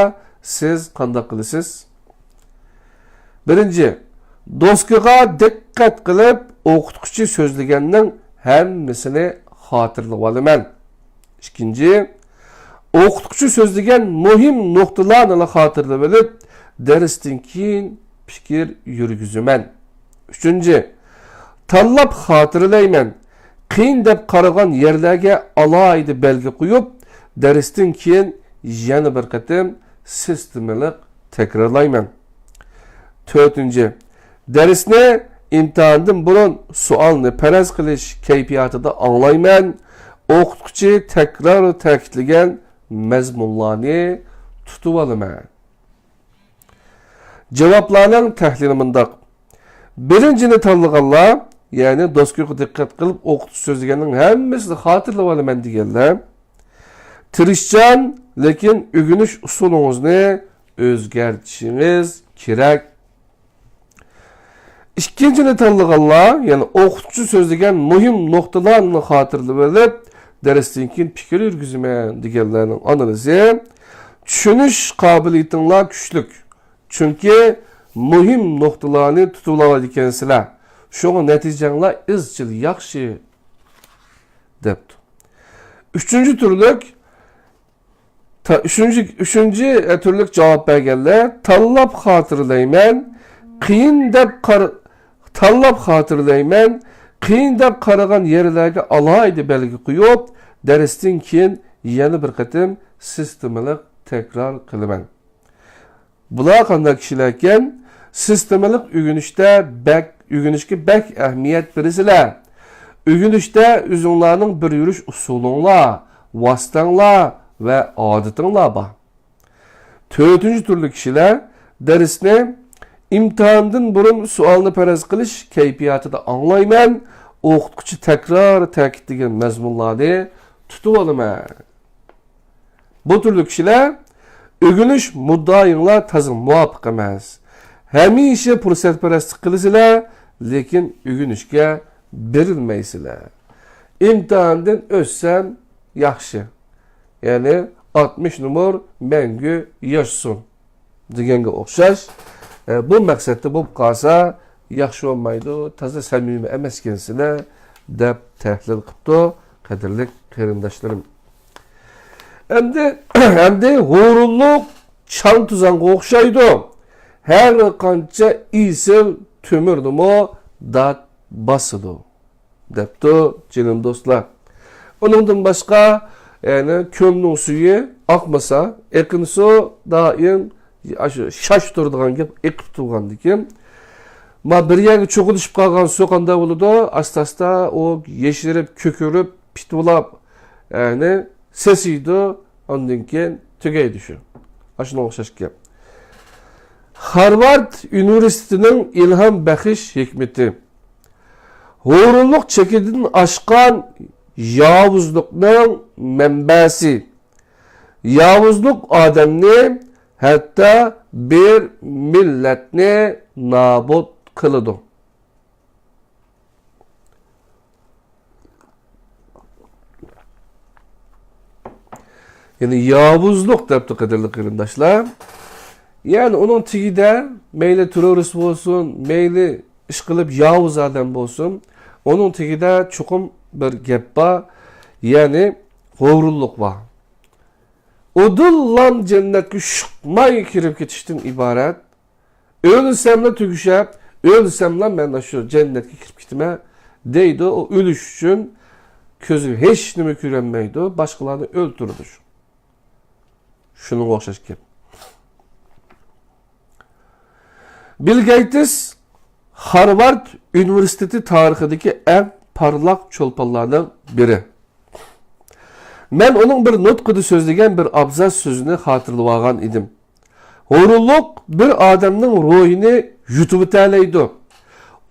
سىز قانداق قىلىسىز؟ بىرىنچى، دوسكىغا دىققەت قىلىپ، ئوقۇتقۇچى سۆزلىگەننىڭ ھەممىسىنى خاتىرىلىۋالىمەن. ئىككىنچى، ئوقۇتقۇچى سۆزلىگەن مۇھىم نۇقتىلارنىلا خاتىرىلىۋېلىپ، دەرستىن كېيىن پىكىر يۈرگۈزىمەن. ئۈچىنچى، تاللاپ خاتىرىلەيمەن. قىيىن دەپ قارىغان يەرلەرگە ئالاھىدە بەلگە قويۇپ، دەرستىن كېيىن يەنە بىر قېتىم سىستېمىلىق تەكرارلايمەن. تۆتىنچى، دەرسنى ئىمتىھاندىن بۇرۇن سوئالنى پەرەز قىلىش كەيپىياتىدا ئاڭلايمەن. ئوقۇتقۇچى تەكرار تەكىتلىگەن مەزمۇنلارنى تۇتۇۋالىمەن. جاۋابلارنىڭ تەھلىلى مۇنداق. بىرىنچىنى تاللىغانلار، يەنى دوسكىغا دىققەت قىلىپ ئوقۇتقۇچى سۆزلىگەننىڭ ھەممىسىنى خاتىرىلىۋالىمەن دېگەنلەر، تىرىشچان، لېكىن ئۆگىنىش ئۇسۇلىڭىزنى ئۆزگەرتىشىڭىز كېرەك. ئىككىنچىنى تاللىغانلار، يەنى ئوقۇتقۇچى سۆزلىگەن مۇھىم نۇقتىلارنى خاتىرىلىۋېلىپ، دەرستىن كېيىن پىكىر يۈرگۈزىمەن دېگەنلەرنىڭ ئانالىزى، چۈشىنىش قابىلىيىتىڭلار كۈچلۈك. چۈنكى مۇھىم نۇقتىلارنى تۇتۇۋالالايدىكەنسىلەر. شۇڭا نەتىجەڭلار ئىزچىل ياخشى، دەپتۇ. ئۈچىنچى تۈرلۈك، تا-، ئۈچىنچى، ئۈچىنچى، ئە، تۈرلۈك جاۋاب بەرگەنلەر، تاللاپ خاتىرىلەيمەن، قىيىن دەپ قار-، تاللاپ خاتىرىلەيمەن، قىيىن دەپ قارىغان يەرلەرگە ئالاھىدە بەلگە قويۇپ، دەرستىن كېيىن يەنە بىر قېتىم سىستېمىلىق تەكرار قىلىمەن. بۇلار قانداق كىشىلەركەن؟ سىستېمىلىق ئۆگىنىشتە بەك، ئۆگىنىشكە بەك ئەھمىيەت بېرىسىلەر. ئۆگىنىشتە ئۆزۈڭلارنىڭ بىر يۈرۈش ئۇسۇلۇڭلار، ۋاسىتەڭلار ۋە ئادىتىڭلار بار. تۆتىنچى تۈرلۈك كىشىلەر دەرسنى ئىمتىھاندىن بۇرۇن سوئالنى پەرەز قىلىش كەيپىياتىدا ئاڭلايمەن، ئوقۇتقۇچى تەكرار تەكىتلىگەن مەزمۇنلارنى تۇتۇۋالىمەن. بۇ تۈرلۈك كىشىلەر، ئۆگىنىش مۇددىئايىڭلار تازا مۇۋاپىق ئەمەس. ھەمىشە پۇرسەتپەرەسلىك قىلىسىلەر، لېكىن ئۆگىنىشكە بېرىلمەيسىلەر. ئىمتىھاندىن ئۆتسەم ياخشى. يەنى ئاتمىش نومۇر مەڭگۈ ياشىسۇن دېگەنگە ئوخشاش. ئە، بۇ مەقسەتتە بولۇپ قالسا ياخشى بولمايدۇ، تازا سەمىمىي ئەمەسكەنسىلەر، دەپ تەھلىل قىپتۇ، قەدىرلىك قېرىنداشلىرىم. ئەمدى، ئەمدى ھۇرۇنلۇق چاڭ توزانغا ئوخشايدۇ. ھەر قانچە ئېسىل تۆمۈرنىمۇ دات باسىدۇ، دەپتۇ جېنىم دوستلار. ئۇنىڭدىن باشقا، يەنى كۆلنىڭ سۈيى ئاقمىسا، ئېقىن سۇ دائىم ئاشۇ شاش تۇرىدىغان گەپ، ئېقىپ تۇرغاندىكىن. ما بىر يەرگە چوقۇلۇشۇپ قالغان سۇ قانداق بولىدۇ؟ ئاستا-ئاستا ئۇ يېشىرىپ، كۆكىرىپ، پىتۇلاپ، يەنى سېسىيدۇ، ئاندىن كېيىن تۈگەيدۇ شۇ. ئاشۇنىڭغا ئوخشاش گەپ. خارۋارد ئۇنىۋېرسىتېتىنىڭ ئىلھام بەخش ھېكمىتى. ھۇرۇنلۇق چېكىدىن ئاشقان ياۋۇزلۇقنىڭ مەنبەسى. ياۋۇزلۇق ئادەمنى، ھەتتا بىر مىللەتنى نابۇت قىلىدۇ. يەنى ياۋۇزلۇق دەپتۇ، قەدىرلىك قېرىنداشلار. يەنى ئۇنىڭ تېگىدە مەيلى تېررورىست بولسۇن، مەيلى ئىشقىلىپ ياۋۇز ئادەم بولسۇن، ئۇنىڭ تېگىدە چوقۇم بىر گەپ بار، يەنى ھۇرۇنلۇق بار. ئۇدۇللام جەننەتكە شۇقماي كىرىپ كېتىشتىن ئىبارەت. ئۆلسەملا تۈگىشەپ، ئۆلسەملا مەن شۇ جەننەتكە كىرىپ كېتىمەن دەيدۇ. ئۇ ئۆلۈش ئۈچۈن كۆزى ھېچ نېمە كۆرەلمەيدۇ، باشقىلارنى ئۆلتۈرىدۇ شۇ. شۇنىڭغا ئوخشاش گەپ. بىل گېيتس خارۋارد ئۇنىۋېرسىتېتى تارىخىدىكى ئەڭ پارلاق چولپانلارنىڭ بىرى. مەن ئۇنىڭ بىر نۇتقىدا سۆزلىگەن بىر ئابزاس سۆزىنى خاتىرىلىۋالغان ئىدىم. ھۇرۇنلۇق بىر ئادەمنىڭ روھىنى يۇتۇۋېتەلەيدۇ.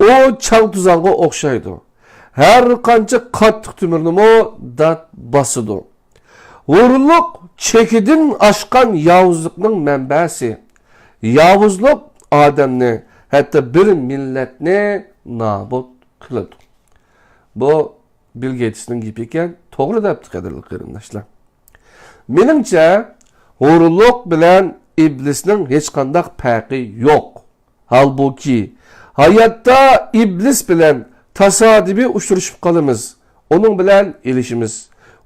ئۇ چاڭ توزانغا ئوخشايدۇ. ھەر قانچە قاتتىق تۆمۈرنىمۇ دات باسىدۇ. ھۇرۇنلۇق چېكىدىن ئاشقان ياۋۇزلۇقنىڭ مەنبەسى. ياۋۇزلۇق ئادەمنى، ھەتتا بىر مىللەتنى نابۇت قىلىدۇ. بۇ بىل گېيتسنىڭ گېپى ئىكەن، توغرا دەپتۇ، قەدىرلىك قېرىنداشلار. مېنىڭچە، ھۇرۇنلۇق بىلەن ئىبلىسنىڭ ھېچقانداق پەرقى يوق. ھالبۇكى، ھاياتتا ئىبلىس بىلەن تاسادىپىي ئۇچرىشىپ قالىمىز، ئۇنىڭ بىلەن ئېلىشىمىز.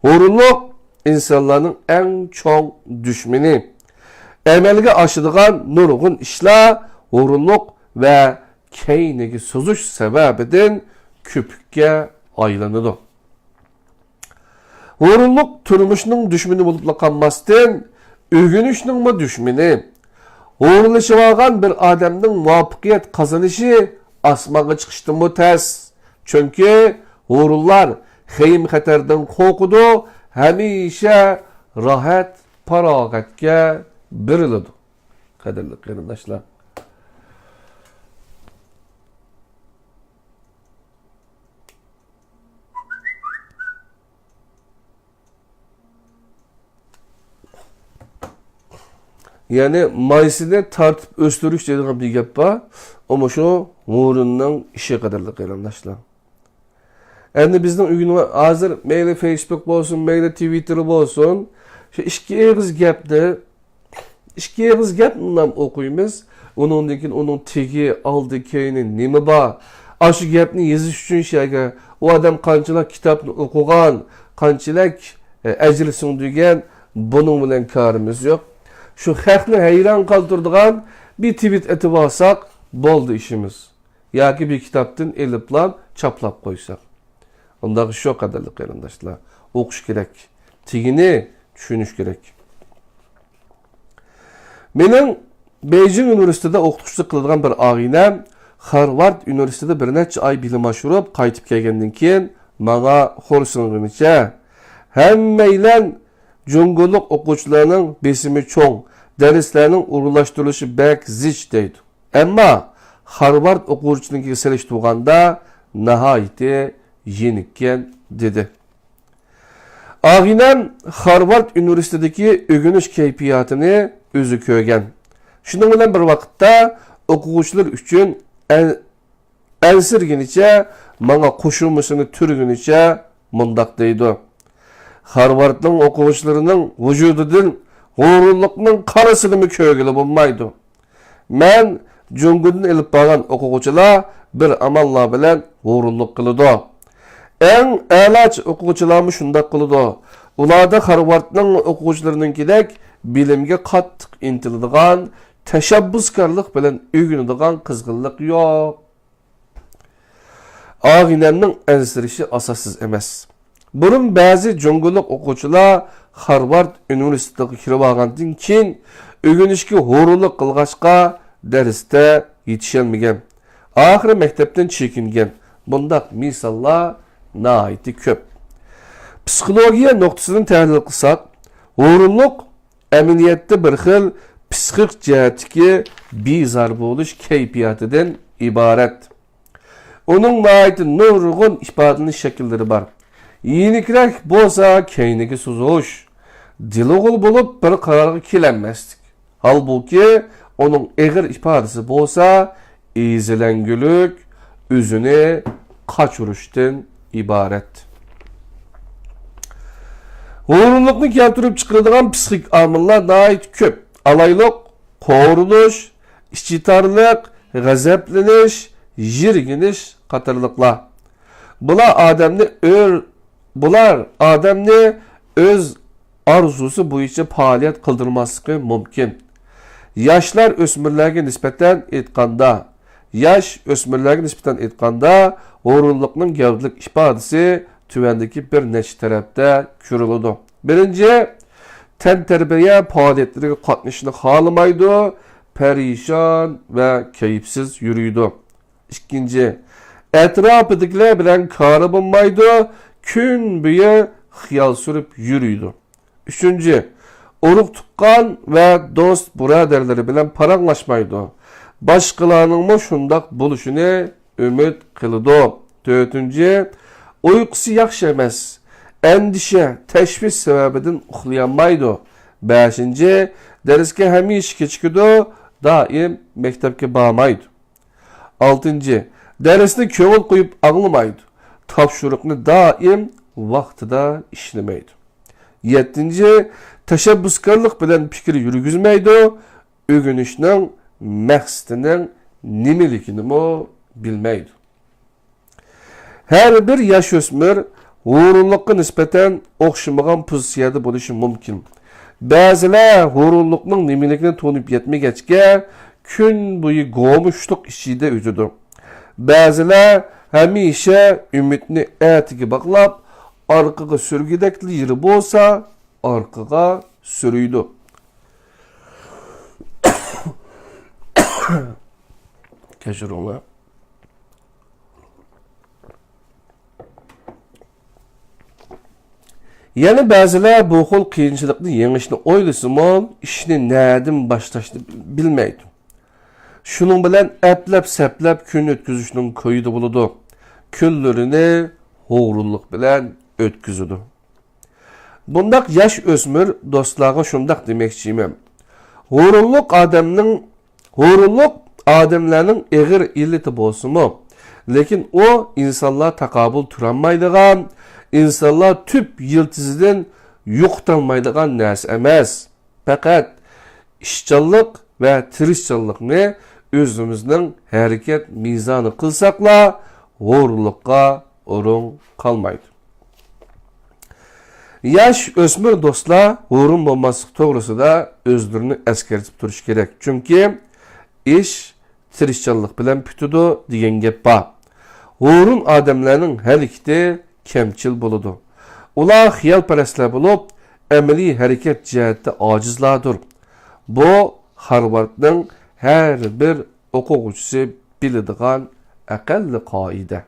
ھۇرۇنلۇق ئىنسانلارنىڭ ئەڭ چوڭ دۈشمىنى. ئەمەلگە ئاشىدىغان نۇرغۇن ئىشلار ھۇرۇنلۇق ۋە كەينىگە سوزۇش سەۋەبىدىن كۆپۈككە ئايلىنىدۇ. ھۇرۇنلۇق تۇرمۇشنىڭ دۈشمىنى بولۇپلا قالماستىن، ئۆگىنىشنىڭمۇ دۈشمىنى. ھۇرۇنلىشىۋالغان بىر ئادەمنىڭ مۇۋەپپەقىيەت قازىنىشى ئاسمانغا چىقىشتىنمۇ تەس. چۈنكى ھۇرۇنلار خېيىم-خەتەردىن قورقىدۇ، ھەمىشە راھەت-پاراغەتكە بېرىلىدۇ. قەدىرلىك قېرىنداشلار. يەنى مايسىنى تارتىپ ئۆستۈرۈش دەيدىغان بىر گەپ بار. ئۇمۇ شۇ ھۇرۇننىڭ ئىشى، قەدىرلىك قېرىنداشلار. ئەمدى بىزنىڭ ئۆگىنىۋ-، ھازىر مەيلى فېيسبۇك بولسۇن، مەيلى تىۋىتتېر بولسۇن، شۇ ئىككى ئېغىز گەپنى، ئىككى ئېغىز گەپنىلا ئوقۇيمىز. ئۇنىڭدىن كېيىن ئۇنىڭ تېگى، ئالدى، كەينى نېمە بار؟ ئاشۇ گەپنى يېزىش ئۈچۈن شۇ يەرگە ئۇ ئادەم قانچىلىك كىتابنى ئوقۇغان، قانچىلىك، ئە، ئەجىر سىڭدۈرگەن، بۇنىڭ بىلەن كارىمىز يوق. شۇ خەقنى ھەيران قالدۇرىدىغان بىر تىۋىت ئېتىۋالساق بولدى ئىشىمىز. ياكى بىر كىتابتىن ئېلىپلا چاپلاپ قويساق. ئۇنداق ئىش يوق، قەدىرلىك قېرىنداشلار. ئوقۇش كېرەك. تېگىنى چۈشىنىش كېرەك. مېنىڭ بېيجىڭ ئۇنىۋېرسىتېتىدا ئوقۇتقۇچىلىق قىلىدىغان بىر ئاغىنەم خارۋارد ئۇنىۋېرسىتېتىدا بىر نەچچە ئاي بىلىم ئاشۇرۇپ قايتىپ كەلگەندىن كېيىن ماڭا خورسىنغىنىچە، ھەممەيلەن جۇڭگولۇق ئوقۇغۇچىلارنىڭ بېسىمى چوڭ، دەرسلەرنىڭ ئورۇنلاشتۇرۇلۇشى بەك زىچ دەيدۇ. ئەمما خارۋارد ئوقۇغۇچىنىڭكىگە سېلىشتۇرغاندا ناھايىتى يېنىككەن، دېدى. ئاغىنەم خارۋارد ئۇنىۋېرسىتېتىدىكى ئۆگىنىش كەيپىياتىنى ئۆزى كۆرگەن. شۇنىڭ بىلەن بىر ۋاقىتتا ئوقۇغۇچىلار ئۈچۈن ئەن-، ئەنسىرىگىنىچە، ماڭا قوشۇمىسىنى تۈرگىنىچە مۇنداق دەيدۇ: خارۋاردنىڭ ئوقۇغۇچىلىرىنىڭ ۋۇجۇدىدىن ھۇرۇنلۇقنىڭ قارىسىنىمۇ كۆرگىلى بولمايدۇ. مەن جۇڭگودىن ئېلىپ بارغان ئوقۇغۇچىلار بىر ئاماللار بىلەن ھۇرۇنلۇق قىلىدۇ. ئەڭ ئەلاچى ئوقۇغۇچىلارمۇ شۇنداق قىلىدۇ. ئۇلاردا خارۋاردنىڭ ئوقۇغۇچىلىرىنىڭكىدەك بىلىمگە قاتتىق ئىنتىلىدىغان، تەشەببۇسكارلىق بىلەن ئۆگىنىدىغان قىزغىنلىق يوق. ئاغىنەمنىڭ ئەنسىرىشى ئاساسسىز ئەمەس. بۇرۇن بەزى جۇڭگولۇق ئوقۇغۇچىلار خارۋارد ئۇنىۋېرسىتېتىغا كىرىۋالغاندىن كېيىن، ئۆگىنىشكە ھۇرۇنلۇق قىلغاچقا، دەرستە يېتىشەلمىگەن، ئاخىرى مەكتەپتىن چېكىنگەن. بۇنداق مىساللار ناھايىتى كۆپ. پسىخولوگىيە نۇقتىسىدىن تەھلىل قىلساق، ھۇرۇنلۇق ئەمەلىيەتتە بىر خىل پسىخىك جەھەتتىكى بىزار بولۇش كەيپىياتىدىن ئىبارەت. ئۇنىڭ ناھايىتى نۇرغۇن ئىپادىلىنىش شەكىللىرى بار. يېنىكرەك بولسا كەينىگە سوزۇش، دېلوغۇل بولۇپ بىر قارارغا كېلەلمەسلىك. ھالبۇكى، ئۇنىڭ ئېغىر ئىپادىسى بولسا ئېزىلەڭگۈلۈك، ئۆزىنى قاچۇرۇشتىن ئىبارەت. ھۇرۇنلۇقنى كەلتۈرۈپ چىقىرىدىغان پسىخىك ئامىللار ناھايىتى كۆپ. ئالايلۇق، قورۇنۇش، ئىچى تارلىق، غەزەپلىنىش، يىرگىنىش قاتارلىقلار. بۇلار ئادەمنى ئۆر-، بۇلار ئادەمنى ئۆز ئارزۇسى بويىچە پائالىيەت قىلدۇرماسلىقى مۇمكىن. ياشلار ئۆسمۈرلەرگە نىسبەتەن ئېيتقاندا، ياش ئۆسمۈرلەرگە نىسبەتەن ئېيتقاندا، ھۇرۇنلۇقنىڭ گەۋدىلىك ئىپادىسى تۆۋەندىكى بىر نەچچە تەرەپتە كۆرۈلىدۇ. بىرىنچى، تەنتەربىيە پائالىيەتلىرىگە قاتنىشىشنى خالىمايدۇ، پەرىشان ۋە كەيپسىز يۈرىدۇ. ئىككىنچى، ئەتراپىدىكىلەر بىلەن كارى بولمايدۇ، كۈن بويى خىيال سۈرۈپ يۈرىدۇ. ئۈچىنچى، ئۇرۇق-تۇغقان ۋە دوست-بۇرادەرلىرى بىلەن پاراڭلاشمايدۇ. باشقىلارنىڭمۇ شۇنداق بولۇشىنى ئۈمىد قىلىدۇ. تۆتىنچى، ئۇيقۇسى ياخشى ئەمەس. ئەندىشە، تەشۋىش سەۋەبىدىن ئۇخلىيالمايدۇ. بەشىنچى، دەرسكە ھەمىشە كېچىكىدۇ، دائىم مەكتەپكە بارمايدۇ. ئالتىنچى، دەرسنى كۆڭۈل قويۇپ ئاڭلىمايدۇ. تاپشۇرۇقنى دائىم ۋاقتىدا ئىشلىمەيدۇ. يەتتىنچى، تەشەببۇسكارلىق بىلەن پىكىر يۈرگۈزمەيدۇ، ئۆگىنىشنىڭ مەقسىتىنىڭ نېمىلىكىنىمۇ بىلمەيدۇ. ھەر بىر ياش ئۆسمۈر ھۇرۇنلۇققا نىسبەتەن ئوخشىمىغان پوزىتسىيەدە بولۇشى مۇمكىن. بەزىلەر ھۇرۇنلۇقنىڭ نېمىلىكىنى تونۇپ يەتمىگەچكە، كۈن بويى گومۇشلۇق ئىچىدە ئۆتىدۇ. بەزىلەر ھەمىشە ئۈمىدنى ئەتىگە باغلاپ، ئارقىغا سۈرگۈدەكلا يېرى بولسا، ئارقىغا سۈرىدۇ. كەچۈرۈڭلار. يەنە بەزىلەر بۇ خىل قىيىنچىلىقنى يېڭىشنى ئويلىسىمۇ، ئىشنى نەدىن باشلاشنى بىلمەيدۇ. شۇنىڭ بىلەن ئەپلەپ-سەپلەپ كۈن ئۆتكۈزۈشنىڭ كويىدا بولىدۇ. كۈنلىرىنى ھۇرۇنلۇق بىلەن ئۆتكۈزىدۇ. بۇنداق ياش ئۆسمۈر دوستلارغا شۇنداق دېمەكچىمەن. ھۇرۇنلۇق ئادەمنىڭ، ھۇرۇنلۇق ئادەملەرنىڭ ئېغىر ئىللىتى بولسىمۇ، لېكىن ئۇ ئىنسانلار تاقابىل تۇرالمايدىغان، ئىنسانلار تۈپ يىلتىزىدىن يوقىتالمايدىغان نەرسە ئەمەس. پەقەت ئىشچانلىق ۋە تىرىشچانلىقنى ئۆزىمىزنىڭ ھەرىكەت مىزانى قىلساقلا، ھۇرۇنلۇققا ئورۇن قالمايدۇ. ياش ئۆسمۈر دوستلار ھۇرۇن بولماسلىق توغرىسىدا ئۆزلىرىنى ئەسكەرتىپ تۇرۇشى كېرەك. چۈنكى ئىش تىرىشچانلىق بىلەن پۈتىدۇ دېگەن گەپ بار. ھۇرۇن ئادەملەرنىڭ ھەرىكىتى كەمچىل بولىدۇ. ئۇلار خىيالپەرەسلەر بولۇپ، ئەمەلىي ھەرىكەت جەھەتتە ئاجىزلاردۇر. بۇ، خارۋاردنىڭ ھەر بىر ئوقۇغۇچىسى بىلىدىغان ئەقەللىي قائىدە.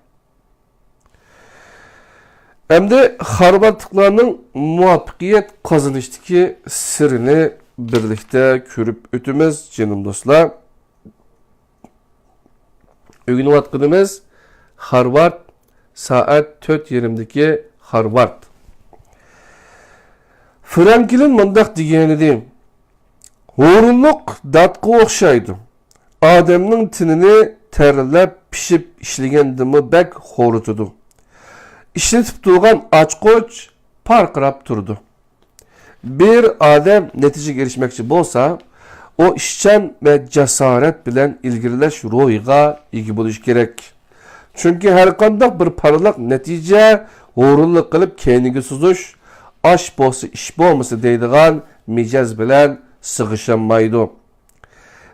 ئەمدى خارۋاردلىقلارنىڭ مۇۋەپپەقىيەت قازىنىشتىكى سىرىنى بىرلىكتە كۆرۈپ ئۆتىمىز، جېنىم دوستلار. ئۆگىنىۋاتقىنىمىز خارۋارد، سائەت تۆت يېرىمدىكى خارۋارد. فرانكلىن مۇنداق دېگەنىدى: «ھۇرۇنلۇق داتقا ئوخشايدۇ. ئادەمنىڭ تېنىنى تەرلەپ، پىشىپ ئىشلىگەندىنمۇ بەك خورىتىدۇ. ئىشلىتىپ تۇرغان ئاچقۇچ پارقىراپ تۇرىدۇ.» بىر ئادەم نەتىجىگە ئېرىشمەكچى بولسا، ئۇ ئىشچان ۋە جاسارەت بىلەن ئىلگىرىلەش روھىغا ئىگە بولۇشى كېرەك. چۈنكى ھەرقانداق بىر پارلاق نەتىجە ھۇرۇنلۇق قىلىپ كەينىگە سوزۇش، «ئاش بولسا ئىش بولمىسا» دەيدىغان مىجەز بىلەن سىغىشالمايدۇ.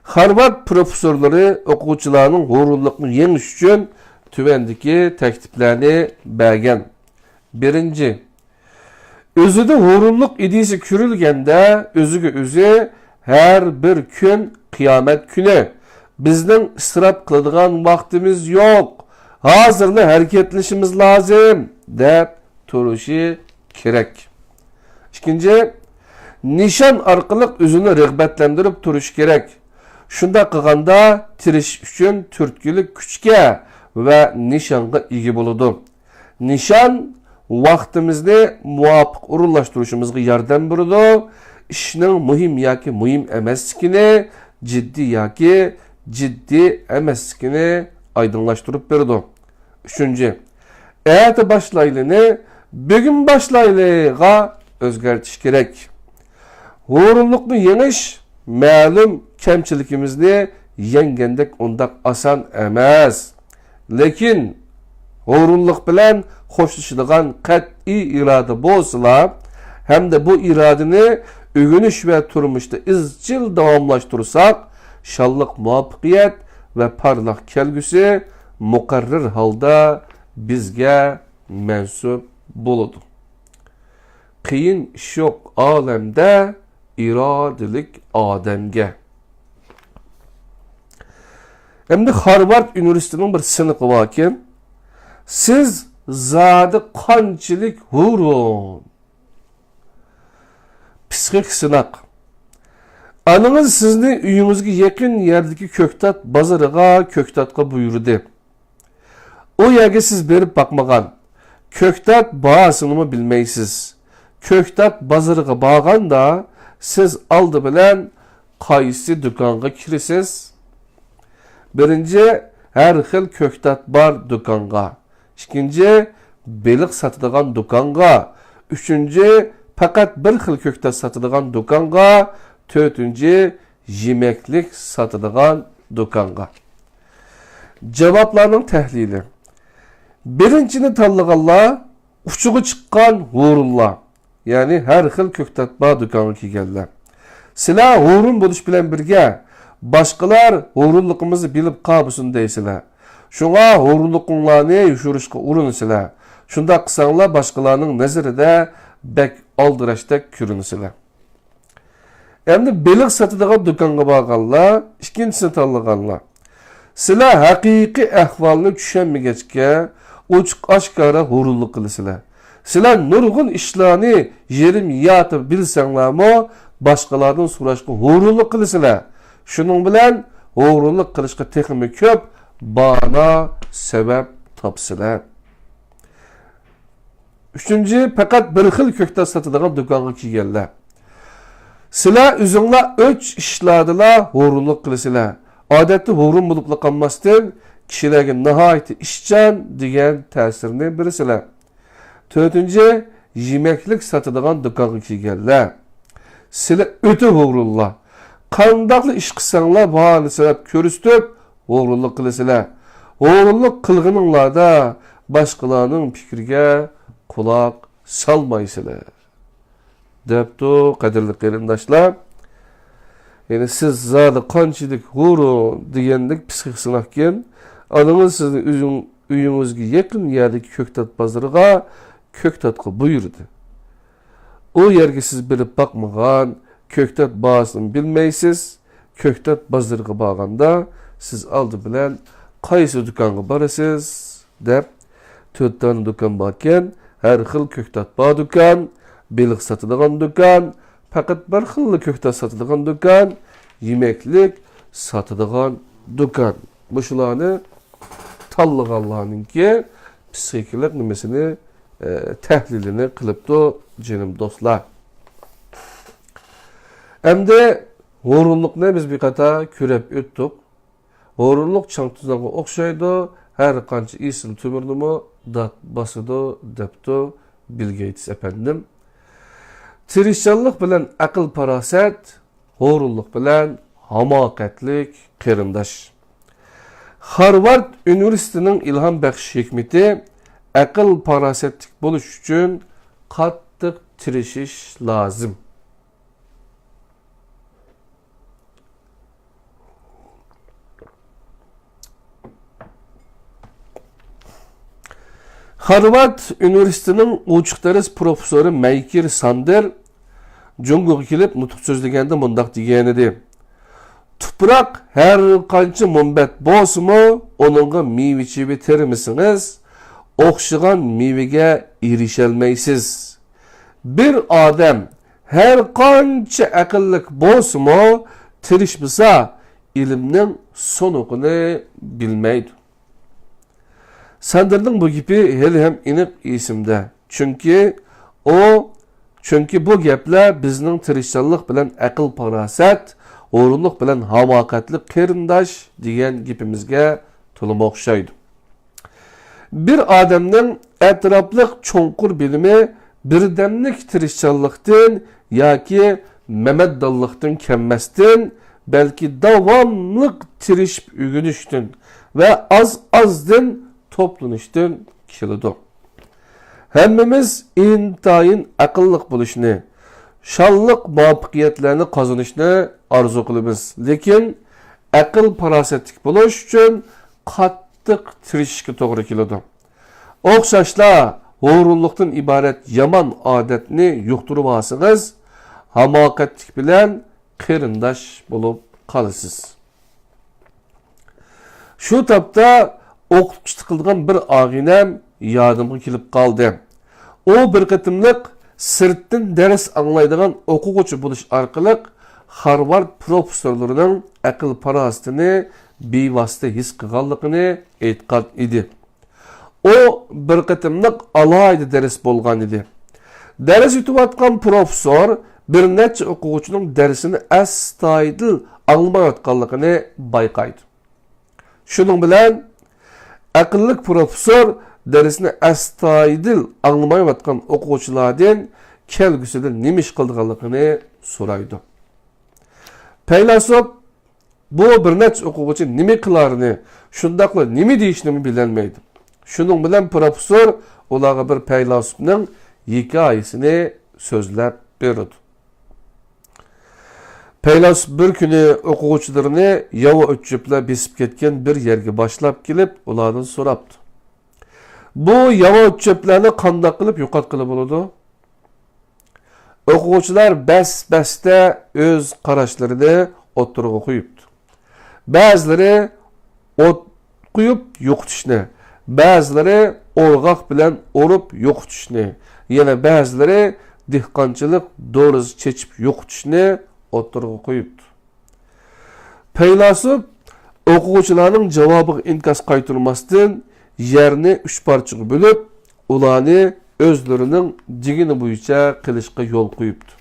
خارۋارد پروفېسسورلىرى ئوقۇغۇچىلارنىڭ ھۇرۇنلۇقنى يېڭىش ئۈچۈن تۆۋەندىكى تەكلىپلەرنى بەرگەن. بىرىنچى، ئۆزىدە ھۇرۇنلۇق ئىدىيىسى كۆرۈلگەندە، ئۆزىگە ئۆزى، «ھەر بىر كۈن قىيامەت كۈنى، بىزنىڭ ئىسراپ قىلىدىغان ۋاقتىمىز يوق، ھازىرلا ھەرىكەتلىنىشىمىز لازىم» دەپ تۇرۇشى كېرەك. ئىككىنچى، نىشان ئارقىلىق ئۆزىنى رىغبەتلەندۈرۈپ تۇرۇشى كېرەك. شۇنداق قىلغاندا، تىرىشىش ئۈچۈن تۈرتكىلىك كۈچكە ۋە نىشانغا ئىگە بولىدۇ. نىشان ۋاقتىمىزنى مۇۋاپىق ئورۇنلاشتۇرۇشىمىزغا ياردەم بېرىدۇ، ئىشنىڭ مۇھىم ياكى مۇھىم ئەمەسلىكىنى، جىددىي ياكى جىددىي ئەمەسلىكىنى ئايدىڭلاشتۇرۇپ بېرىدۇ. ئۈچىنچى، «ئەتە باشلايلىنى بۈگۈن باشلايلىغا» ئۆزگەرتىش كېرەك. ھۇرۇنلۇقنى يېڭىش مەلۇم كەمچىلىكىمىزنى يەڭگەندەك ئۇنداق ئاسان ئەمەس. لېكىن ھۇرۇنلۇق بىلەن خوشلىشىدىغان قەتئىي ئىرادە بولسىلا، ھەمدە بۇ ئىرادىنى ئۆگىنىش ۋە تۇرمۇشتا ئىزچىل داۋاملاشتۇرساق، شانلىق مۇۋەپپەقىيەت ۋە پارلاق كەلگۈسى مۇقەررەر ھالدا بىزگە مەنسۇپ بولىدۇ. قىيىن ئىش يوق ئالەمدە ئىرادىلىك ئادەمگە. ئەمدى خارۋارد ئۇنىۋېرسىتېتىنىڭ بىر سىنىقى باركەن، سىز زادى قانچىلىك ھۇرۇن؟ پسىخىك سىناق. ئانىڭىز سىزنى ئۆيىڭىزگە يېقىن يەردىكى كۆكتات بازىرىغا كۆكتاتقا بۇيرۇدى. ئۇ يەرگە سىز بېرىپ باقمىغان، كۆكتات باھاسىنىمۇ بىلمەيسىز. كۆكتات بازىرىغا بارغاندا، سىز ئالدى بىلەن قايسى دۇكانغا كىرىسىز؟ بىرىنچى، ھەر خىل كۆكتات بار دۇكانغا. ئىككىنچى، بېلىق ساتىدىغان دۇكانغا. ئۈچىنچى، پەقەت بىر خىل كۆكتات ساتىدىغان دۇكانغا. تۆتىنچى، يېمەكلىك ساتىدىغان دۇكانغا. جاۋابلارنىڭ تەھلىلى. بىرىنچىنى تاللىغانلار ئۇچىغا چىققان ھۇرۇنلار، يەنى ھەر خىل كۆكتات بار دۇكانغا كىرگەنلەر. سىلەر ھۇرۇن بولۇش بىلەن بىرگە، باشقىلار ھۇرۇنلۇقىمىزنى بىلىپ قالمىسۇن دەيسىلەر. شۇڭا ھۇرۇنلۇقۇڭلارنى يوشۇرۇشقا ئۇرۇنىسىلەر. شۇنداق قىلساڭلار باشقىلارنىڭ نەزىرىدە بەك ئالدىراشتەك كۆرۈنىسىلەر. ئەمدى بېلىق ساتىدىغان دۇكانغا بارغانلار، ئىككىنچىسىنى تاللىغانلار. سىلەر ھەقىقىي ئەھۋالنى چۈشەنمىگەچكە، ئوچۇق-ئاشكارا ھۇرۇنلۇق قىلىسىلەر. سىلەر نۇرغۇن ئىشلارنى يېرىم يارتى بىلسەڭلارمۇ، باشقىلاردىن سوراشقا ھۇرۇنلۇق قىلىسىلەر. شۇنىڭ بىلەن ھۇرۇنلۇق قىلىشقا تېخىمۇ كۆپ باھانە، سەۋەب تاپىسىلەر. ئۈچىنچى، پەقەت بىر خىل كۆكتات ساتىدىغان دۇكانغا كىرگەنلەر. سىلەر ئۆزۈڭلار ئۆچ ئىشلاردىلا ھۇرۇنلۇق قىلىسىلەر. ئادەتتە ھۇرۇن بولۇپلا قالماستىن، كىشىلەرگە ناھايىتى ئىشچان دېگەن تەسىرنى بېرىسىلەر. تۆتىنچى، يېمەكلىك ساتىدىغان دۇكانغا كىرگەنلەر. سىلەر ئۆتە ھۇرۇنلار. قانداقلا ئىش قىلساڭلار، باھانە سەۋەب كۆرسىتىپ، ھۇرۇنلۇق قىلىسىلەر. ھۇرۇنلۇق قىلغىنىڭلاردا باشقىلارنىڭ پىكرىگە قۇلاق سالمايسىلەر. دەپتۇ، قەدىرلىك قېرىنداشلار. يەنى سىز زادى قانچىلىك ھۇرۇن دېگەندەك پىسخىك سىناقكەن. ئانىڭىز سىزنى ئۆزۈڭ-، ئۆيىڭىزگە يېقىن يەردىكى كۆكتات بازىرىغا كۆكتاتقا بۇيرۇدى. ئۇ يەرگە سىز بېرىپ باقمىغان، كۆكتات باھاسىنى بىلمەيسىز. كۆكتات بازىرىغا بارغاندا، سىز ئالدى بىلەن قايسى دۇكانغا بارىسىز؟ دەپ، تۆت دانە دۇكان باركەن، ھەر خىل كۆكتات بار دۇكان، بېلىق ساتىدىغان دۇكان، پەقەت بىر خىللا كۆكتات ساتىدىغان دۇكان، يېمەكلىك ساتىدىغان دۇكان. مۇشۇلارنى تاللىغانلارنىڭكى پسىخىكىلىق نېمىسىنى، ئە، تەھلىلىنى قىلىپتۇ، جېنىم دوستلار. ئەمدى ھۇرۇنلۇقنى بىز بىر قاتار كۆرۈپ ئۆتتۇق. ھۇرۇنلۇق چاڭ-توزانغا ئوخشايدۇ، ھەر قانچە ئېسىل تۆمۈرنىمۇ دات باسىدۇ، دەپتۇ بىل گېيتس ئەپەندىم. تىرىشچانلىق بىلەن ئەقىل-پاراسەت، ھۇرۇنلۇق بىلەن ھاماقەتلىك قېرىنداش. خارۋارد ئۇنىۋېرسىتېتىنىڭ ئىلھام بەخش ھېكمىتى، ئەقىل-پاراسەتلىك بولۇش ئۈچۈن قاتتىق تىرىشىش لازىم. خارۋارد ئۇنىۋېرسىتېتىنىڭ ئوچۇق دەرس پروفېسسورى مەيكېر ساندېر جۇڭگوغا كېلىپ نۇتۇق سۆزلىگەندە مۇنداق دېگەنىدى: «تۇپراق ھەر قانچە مۇنبەت بولسىمۇ، ئۇنىڭغا مېۋە-چېۋە تېرىمىسىڭىز، ئوخشىغان مېۋىگە ئېرىشەلمەيسىز. بىر ئادەم ھەر قانچە ئەقىللىك بولسىمۇ، تىرىشمىسا، ئىلىمنىڭ سۇنۇقىنى بىلمەيدۇ.» ساندېرنىڭ بۇ گېپى ھېلىھەم ئېنىق ئېسىمدە. چۈنكى ئۇ، چۈنكى بۇ گەپلەر بىزنىڭ تىرىشچانلىق بىلەن ئەقىل-پاراسەت، ھۇرۇنلۇق بىلەن ھاماقەتلىك قېرىنداش دېگەن گېپىمىزگە تولىمۇ ئوخشايدۇ. بىر ئادەمنىڭ ئەتراپلىق چوڭقۇر بىلىمى بىردەملىك تىرىشچانلىقتىن ياكى مەمەدانلىقتىن كەلمەستىن، بەلكى داۋاملىق تىرىشىپ ئۆگىنىشتىن ۋە ئاز-ئازدىن توپلىنىشتىن كېلىدۇ. ھەممىمىز ئىنتايىن ئەقىللىق بولۇشنى، شانلىق مۇۋەپپەقىيەتلەرنى قازىنىشنى ئارزۇ قىلىمىز، لېكىن ئەقىل-پاراسەتلىك بولۇش ئۈچۈن قاتتىق تىرىشىشكە توغرا كېلىدۇ. ئوخشاشلا، ھۇرۇنلۇقتىن ئىبارەت يامان ئادەتنى يۇقتۇرۇۋالسىڭىز، ھاماقەتلىك بىلەن قېرىنداش بولۇپ قالىسىز. شۇ تاپتا ئوقۇتقۇچىلىق قىلىدىغان بىر ئاغىنەم يادىمغا كېلىپ قالدى. ئۇ بىر قېتىملىق سىرتتىن دەرس ئاڭلايدىغان ئوقۇغۇچى بولۇش ئارقىلىق خارۋارد پروفېسسورلىرىنىڭ ئەقىل-پاراسىتىنى بىۋاسىتە ھېس قىلغانلىقىنى ئېيتقان ئىدى. ئۇ بىر قېتىملىق ئالاھىدە دەرس بولغان ئىدى. دەرس ئۆتۈۋاتقان پروفېسسور بىر نەچچە ئوقۇغۇچىنىڭ دەرسىنى ئەستايىدىل ئاڭلىمايۋاتقانلىقىنى بايقايدۇ. شۇنىڭ بىلەن ئەقىللىك پروفېسسور دەرسنى ئەستايىدىل ئاڭلىمايۋاتقان ئوقۇغۇچىلاردىن كەلگۈسىدە نېمە ئىش قىلىدىغانلىقىنى سورايدۇ. پەيلاسوپ بۇ بىر نەچچە ئوقۇغۇچى نېمە قىلارىنى، شۇنداقلا نېمە دېيىشنىمۇ بىلەلمەيدۇ. شۇنىڭ بىلەن پروفېسسور ئۇلارغا بىر پەيلاسوپنىڭ ھېكايىسىنى سۆزلەپ بېرىدۇ. پەيلاسوپ بىر كۈنى ئوقۇغۇچىلىرىنى ياۋا ئوت-چۆپلەر بېسىپ كەتكەن بىر يەرگە باشلاپ كېلىپ، ئۇلاردىن سوراپتۇ: «بۇ ياۋا ئوت-چۆپلەرنى قانداق قىلىپ يوقاتقىلى بولىدۇ؟» ئوقۇغۇچىلار بەس-بەستە ئۆز قاراشلىرىنى ئوتتۇرىغا قويۇپتۇ. بەزىلىرى ئوت قويۇپ يوقىتىشنى، بەزىلىرى ئورغاق بىلەن ئۇرۇپ يوقىتىشنى، يەنە بەزىلىرى دېھقانچىلىق دورىسى چېچىپ يوقىتىشنى ئوتتۇرىغا قويۇپتۇ. پەيلاسوپ ئوقۇغۇچىلارنىڭ جاۋابىغا ئىنكاس قايتۇرماستىن، يەرنى ئۈچ پارچىغا بۆلۈپ، ئۇلارنى ئۆزلىرىنىڭ دېگىنى بويىچە قىلىشقا يول قويۇپتۇ.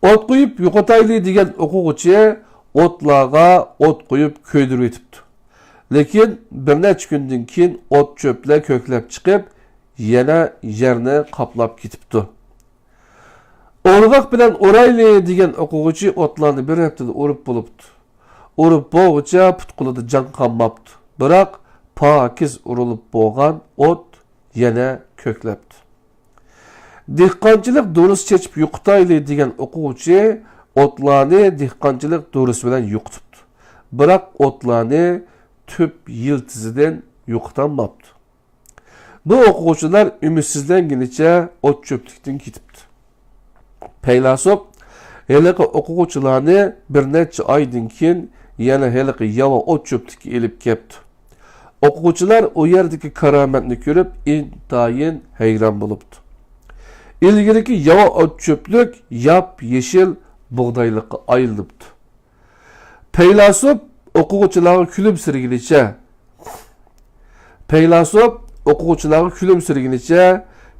ئوت قويۇپ يوقىتايلى دېگەن ئوقۇغۇچى ئوتلارغا ئوت قويۇپ كۆيدۈرۈۋېتىپتۇ. لېكىن بىر نەچچە كۈندىن كېيىن ئوت-چۆپلەر كۆكلەپ چىقىپ، يەنە يەرنى قاپلاپ كېتىپتۇ. ئورغاق بىلەن ئورايلى دېگەن ئوقۇغۇچى ئوتلارنى بىر ھەپتىدە ئورۇپ بولۇپتۇ. ئورۇپ بولغۇچە پۇت-قولىدا جان قالماپتۇ. بىراق پاكىز ئورۇلۇپ بولغان ئوت يەنە كۆكلەپتۇ. دېھقانچىلىق دورىسى چېچىپ يوقىتايلى دېگەن ئوقۇغۇچى ئوتلارنى دېھقانچىلىق دورىسى بىلەن يوقىتىپتۇ. بىراق ئوتلارنى تۈپ يىلتىزىدىن يوقىتالماپتۇ. بۇ ئوقۇغۇچىلار ئۈمىدسىزلەنگىنىچە ئوت-چۆپلۈكتىن كېتىپتۇ. پەيلاسوپ ھېلىقى ئوقۇغۇچىلارنى بىر نەچچە ئايدىن كېيىن يەنە ھېلىقى ياۋا ئوت-چۆپلۈككە ئېلىپ كەپتۇ. ئوقۇغۇچىلار ئۇ يەردىكى كارامەتنى كۆرۈپ، ئىنتايىن ھەيران بولۇپتۇ. ئىلگىرىكى ياۋا ئوت-چۆپلۈك ياپ-يېشىل بۇغدايلىققا ئايلىنىپتۇ. پەيلاسوپ ئوقۇغۇچىلارغا كۈلۈمسىرىگىنىچە، پەيلاسوپ ئوقۇغۇچىلارغا كۈلۈمسىرىگىنىچە،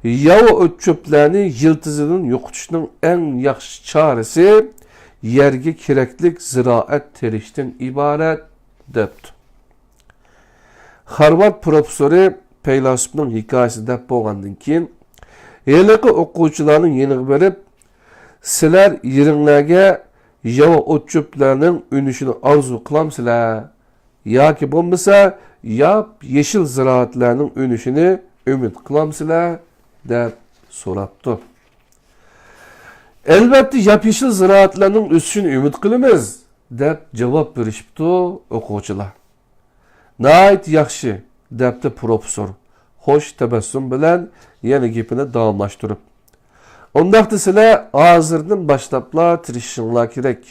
ياۋا ئوت-چۆپلەرنى يىلتىزىدىن يوقىتىشنىڭ ئەڭ ياخشى چارىسى يەرگە كېرەكلىك زىرائەت تېرىشتىن ئىبارەت، دەپتۇ. خارۋارد پروفېسسورى پەيلاسوپنىڭ ھېكايىسىنى دەپ بولغاندىن كېيىن، ھېلىقى ئوقۇغۇچىلارنىڭ يېنىغا بېرىپ، سىلەر يېرىڭلارگە ياۋا ئوت-چۆپلەرنىڭ ئۈنۈشىنى ئارزۇ قىلامسىلەر؟ ياكى بولمىسا ياپ-يېشىل زىرائەتلەرنىڭ ئۈنۈشىنى ئۈمىد قىلامسىلەر؟ دەپ سوراپتۇ. ئەلۋەتتە ياپ-يېشىل زىرائەتلەرنىڭ ئۆسۈشىنى ئۈمىد قىلىمىز، دەپ جاۋاب بېرىشىپتۇ ئوقۇغۇچىلار. ناھايىتى ياخشى، دەپتۇ پروفېسسور خوش تەبەسسۇم بىلەن يەنە گېپىنى داۋاملاشتۇرۇپ. ئۇنداقتا سىلەر ھازىردىن باشلاپلا تىرىشىشىڭلار كېرەك.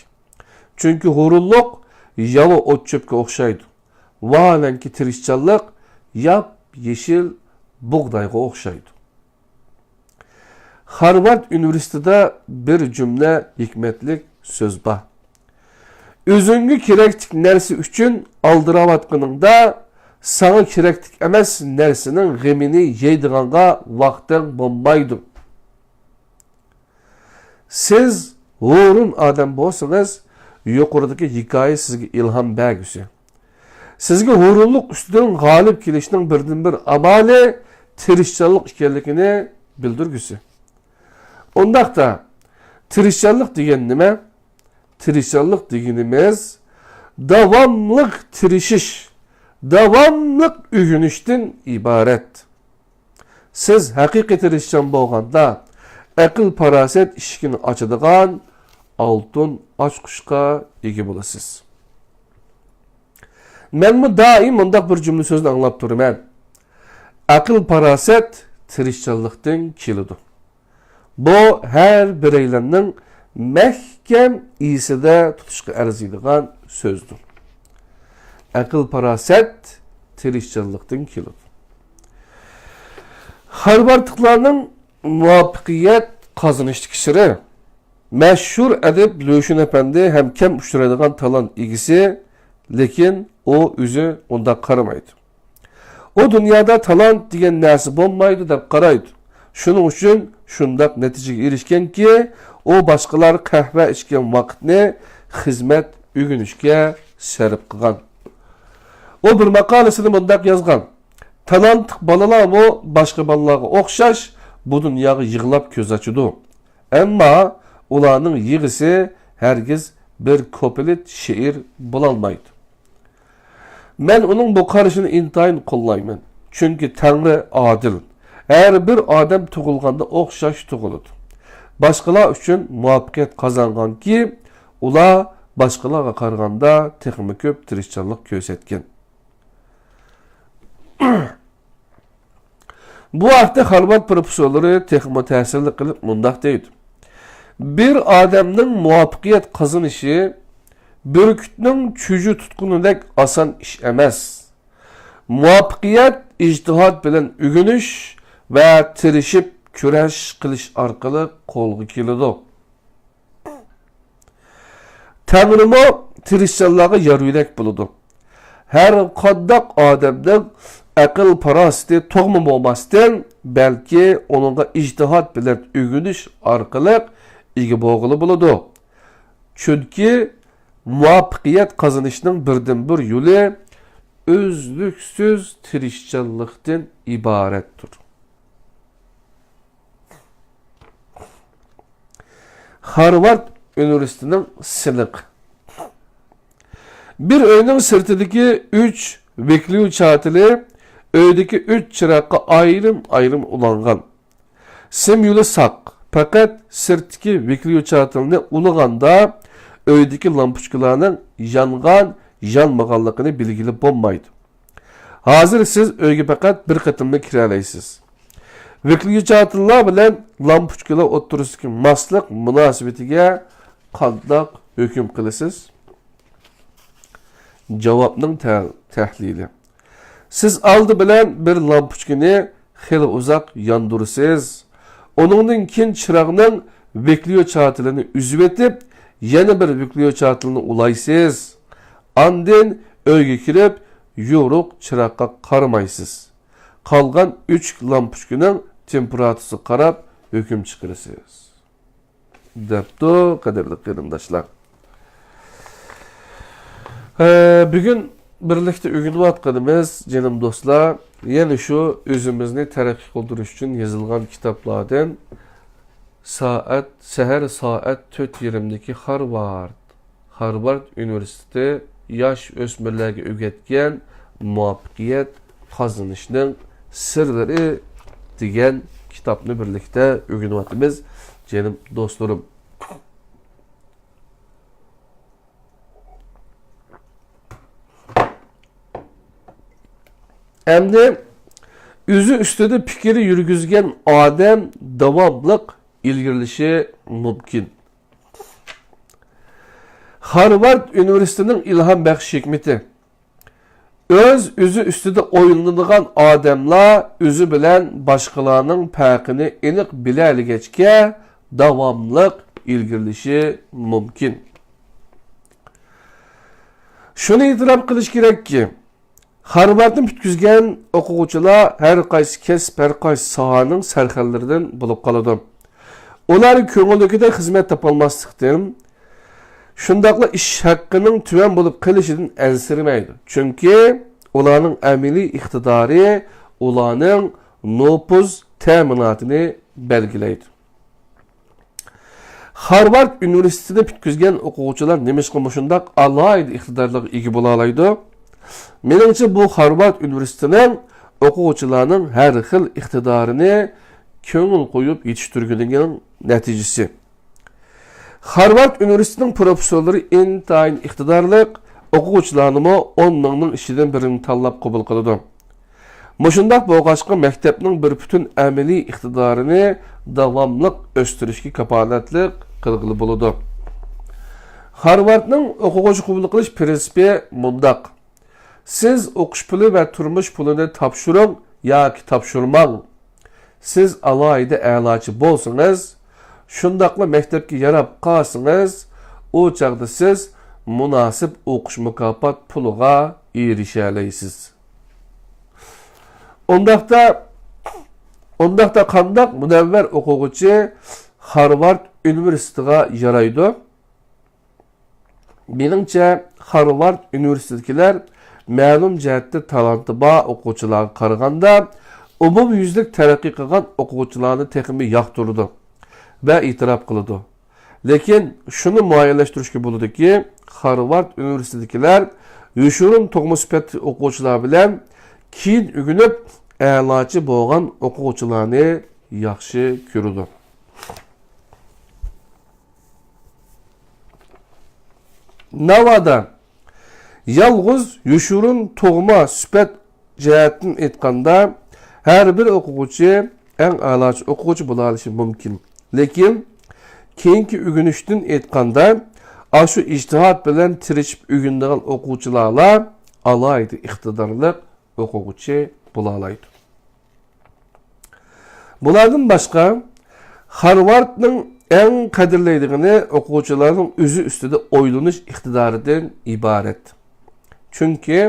چۈنكى ھۇرۇنلۇق ياۋا ئوت-چۆپكە ئوخشايدۇ. ۋاھالەنكى تىرىشچانلىق ياپ-يېشىل بۇغدايغا ئوخشايدۇ. خارۋارد ئۇنىۋېرسىتېتىدا بىر جۈملە ھېكمەتلىك سۆز بار. ئۆزۈڭگە كېرەكلىك نەرسە ئۈچۈن ئالدىراۋاتقىنىڭدا، ساڭا كېرەكلىك ئەمەس نەرسىنىڭ غېمىنى يەيدىغانغا ۋاقتىڭ بولمايدۇ. سىز ھۇرۇن ئادەم بولسىڭىز، يۇقىرىدىكى ھېكايە سىزگە ئىلھام بەرگۈسى. سىزگە ھۇرۇنلۇق ئۈستىدىن غالىب كېلىشنىڭ بىردىنبىر ئامالى تىرىشچانلىق ئىكەنلىكىنى بىلدۈرگۈسى. ئۇنداقتا، تىرىشچانلىق دېگەن نېمە؟ تىرىشچانلىق دېگىنىمىز داۋاملىق تىرىشىش، داۋاملىق ئۆگىنىشتىن ئىبارەت. سىز ھەقىقىي تىرىشچان بولغاندا، ئەقىل-پاراسەت ئىشىكىنى ئاچىدىغان ئالتۇن ئاچقۇچقا ئىگە بولىسىز. مەنمۇ دائىم مۇنداق بىر جۈملە سۆزنى ئاڭلاپ تۇرىمەن. ئەقىل-پاراسەت تىرىشچانلىقتىن كېلىدۇ. بۇ ھەر بىرەيلەننىڭ مەھكەم ئېسىدە تۇتۇشقا ئەرزىيدىغان سۆزدۇر. ئەقىل-پاراسەت تىرىشچانلىقتىن كېلىدۇ. خارۋاردلىقلارنىڭ مۇۋەپپەقىيەت قازىنىشتىكى سىرى، مەشھۇر ئەدىب لۈشۈن ئەپەندى ھەم كەم ئۇچرايدىغان تالانت ئىگىسى، لېكىن ئۇ ئۆزى ئۇنداق قارىمايدۇ. ئۇ دۇنيادا تالانت دېگەن نەرسە بولمايدۇ دەپ قارايدۇ. شۇنىڭ ئۈچۈن شۇنداق نەتىجىگە ئېرىشكەنكى، ئۇ باشقىلار قەھۋە ئىچكەن ۋاقىتنى خىزمەت، ئۆگىنىشكە سەرپ قىلغان. ئۇ بىر ماقالىسىدە مۇنداق يازغان: تالانتلىق بالىلارمۇ باشقا بالىلارغا ئوخشاش بۇ دۇنياغا يىغلاپ كۆز ئاچىدۇ. ئەمما ئۇلارنىڭ يىغىسى ھەرگىز بىر كۇپلېت شېئىر بولالمايدۇ. مەن ئۇنىڭ بۇ قارىشىنى ئىنتايىن قوللايمەن. چۈنكى تەڭرى ئادىل. ھەر بىر ئادەم تۇغۇلغاندا ئوخشاش تۇغۇلىدۇ. باشقىلار ئۈچۈن مۇۋەپپەقىيەت قازانغانكى، ئۇلار باشقىلارغا قارىغاندا تېخىمۇ كۆپ تىرىشچانلىق كۆرسەتكەن. بۇ ھەقتە خارۋارد پروفېسسورلىرى تېخىمۇ تەسىرلىك قىلىپ مۇنداق دەيدۇ: بىر ئادەمنىڭ مۇۋەپپەقىيەت قازىنىشى بۈركۈتنىڭ چۈجە تۇتقىنىدەك ئاسان ئىش ئەمەس. مۇۋەپپەقىيەت ئىجتىھات بىلەن ئۆگىنىش ۋە تىرىشىپ كۈرەش قىلىش ئارقىلىق قولغا كېلىدۇ. تەڭرىمۇ تىرىشچانلارغا يار-يۆلەك بولىدۇ. ھەر قانداق ئادەمنىڭ ئەقىل-پاراسىتى تۇغما بولماستىن، بەلكى ئۇنىڭغا ئىجتىھات بىلەن ئۆگىنىش ئارقىلىق ئىگە بولغىلى بولىدۇ. چۈنكى مۇۋەپپەقىيەت قازىنىشنىڭ بىردىنبىر يولى ئۈزلۈكسىز تىرىشچانلىقتىن ئىبارەتتۇر. خارۋارد ئۇنىۋېرسىتېتىنىڭ سىنىقى. بىر ئۆينىڭ سىرتىدىكى ئۈچ ۋىكليۇچاتېلى ئۆيدىكى ئۈچ چىراغقا ئايرىم-ئايرىم ئۇلانغان. سىم يولى ساق، پەقەت سىرتتىكى ۋىكليۇچاتېلنى ئۇلىغاندا، ئۆيدىكى لامپۇچكىلارنىڭ يانغان، يانمىغانلىقىنى بىلگىلى بولمايدۇ. ھازىر سىز ئۆيگە پەقەت بىر قېتىملا كىرەلەيسىز. ۋىكليۇچاتېللار بىلەن لامپۇچكىلار ئوتتۇرىسىدىكى ماسلىق مۇناسىۋىتىگە قانداق ھۆكۈم قىلىسىز؟ جاۋابنىڭ تە-، تەھلىلى. سىز ئالدى بىلەن بىر لامپۇچكىنى خېلى ئۇزاق ياندۇرىسىز. ئۇنىڭدىن كېيىن چىراغنىڭ ۋىكليۇچاتېلىنى ئۈزۈۋېتىپ، يەنە بىر ۋىكليۇچاتېلنى ئۇلايسىز. ئاندىن ئۆيگە كىرىپ، يورۇق چىراغقا قارىمايسىز. قالغان ئۈچ لامپۇچكىنىڭ تېمپېراتۇرىسىغا قاراپ ھۆكۈم چىقىرىسىز. دەپتۇ، قەدىرلىك قېرىنداشلار. ھە، بۈگۈن بىرلىكتە ئۆگىنىۋاتقىنىمىز، جېنىم دوستلار، يەنە شۇ ئۆزىمىزنى تەرەققىي قىلدۇرۇش ئۈچۈن يېزىلغان كىتابلاردىن سائەت، سەھەر سائەت تۆت يېرىمدىكى خارۋارد، خارۋارد ئۇنىۋېرسىتېتى ياش ئۆسمۈرلەرگە ئۆگەتكەن مۇۋەپپەقىيەت قازىنىشنىڭ سىرلىرى دېگەن كىتابنى بىرلىكتە ئۆگىنىۋاتىمىز، جېنىم دوستلىرىم. ئەمدى ئۆزى ئۈستىدە پىكىر يۈرگۈزگەن ئادەم داۋاملىق ئىلگىرىلىشى مۇمكىن. خارۋارد ئۇنىۋېرسىتېتىنىڭ ئىلھام بەخش ھېكمىتى. ئۆز-ئۆزى ئۈستىدە ئويلىنىدىغان ئادەملەر ئۆزى بىلەن باشقىلارنىڭ پەرقىنى ئېنىق بىلەلىگەچكە، داۋاملىق ئىلگىرىلىشى مۇمكىن. شۇنى ئېتىراپ قىلىش كېرەككى، خارۋاردنى پۈتكۈزگەن ئوقۇغۇچىلار ھەر قايسى كەسىپ، ھەر قايسى ساھەنىڭ سەرخىللىرىدىن بولۇپ قالىدۇ. ئۇلار كۆڭۈلدىكىدەك خىزمەت تاپالماسلىقتىن، شۇنداقلا ئىش ھەققىنىڭ تۆۋەن بولۇپ قېلىشىدىن ئەنسىرىمەيدۇ. چۈنكى ئۇلارنىڭ ئەمەلىي ئىقتىدارى ئۇلارنىڭ نوپۇز تەمىناتىنى بەلگىلەيدۇ. خارۋارد ئۇنىۋېرسىتېتىنى پۈتكۈزگەن ئوقۇغۇچىلار نېمىشقا مۇشۇنداق ئالاھىدە ئىقتىدارلارغا ئىگە بولالايدۇ؟ مېنىڭچە، بۇ خارۋارد ئۇنىۋېرسىتېتىنىڭ ئوقۇغۇچىلارنىڭ ھەر خىل ئىقتىدارىنى كۆڭۈل قويۇپ يېتىشتۈرگىنىنىڭ نەتىجىسى. خارۋارد ئۇنىۋېرسىتېتىنىڭ پروفېسسورلىرى ئىنتايىن ئىقتىدارلىق، ئوقۇغۇچىلارنىمۇ ئون مىڭنىڭ ئىچىدىن بىرىنى تاللاپ قوبۇل قىلىدۇ. مۇشۇنداق بولغاچقا، مەكتەپنىڭ بىر پۈتۈن ئەمەلىي ئىقتىدارىنى داۋاملىق ئۆستۈرۈشكە كاپالەتلىك قىلغىلى بولىدۇ. خارۋاردنىڭ ئوقۇغۇچى قوبۇل قىلىش پىرىنسىپى مۇنداق: سىز ئوقۇش پۇلى ۋە تۇرمۇش پۇلىنى تاپشۇرۇڭ ياكى تاپشۇرماڭ. سىز ئالاھىدە ئەلاچى بولسىڭىز، شۇنداقلا مەكتەپكە ياراپ قالسىڭىز، ئۇ چاغدا سىز مۇناسىپ ئوقۇش مۇكاپات پۇلىغا ئېرىشەلەيسىز. ئۇنداقتا، ئۇنداقتا قانداق مۇنەۋۋەر ئوقۇغۇچى خارۋارد ئۇنىۋېرسىتېتىغا يارايدۇ؟ مېنىڭچە، خارۋارد ئۇنىۋېرسىتېتىدىكىلەر مەلۇم جەھەتتە تالانتى بار ئوقۇغۇچىلارغا قارىغاندا، ئومۇميۈزلۈك تەرەققىي قىلغان ئوقۇغۇچىلارنى تېخىمۇ ياقتۇرىدۇ ۋە ئېتىراپ قىلىدۇ. لېكىن شۇنى مۇئەييەنلەشتۈرۈشكە بولىدۇكى، خارۋارد ئۇنىۋېرسىتېتىدىكىلەر يوشۇرۇن تۇغما سۈپەتتىكى ئوقۇغۇچىلار بىلەن كېيىن ئۆگىنىپ، ئەلاچى بولغان ئوقۇغۇچىلارنى ياخشى كۆرىدۇ. ناۋادا يالغۇز يوشۇرۇن تۇغما سۈپەت جەھەتتىن ئېيتقاندا، ھەر بىر ئوقۇغۇچى ئەڭ ئەلاچى ئوقۇغۇچى بولالىشى مۇمكىن. لېكىن كېيىنكى ئۆگىنىشتىن ئېيتقاندا، ئاشۇ ئىجتىھات بىلەن تىرىشىپ ئۆگىنىدىغان ئوقۇغۇچىلارلا ئالاھىدە ئىقتىدارلىق ئوقۇغۇچى بولالايدۇ. بۇلاردىن باشقا، خارۋاردنىڭ ئەڭ قەدىرلەيدىغىنى ئوقۇغۇچىلارنىڭ ئۆزى ئۈستىدە ئويلىنىش ئىقتىدارىدىن ئىبارەت. چۈنكى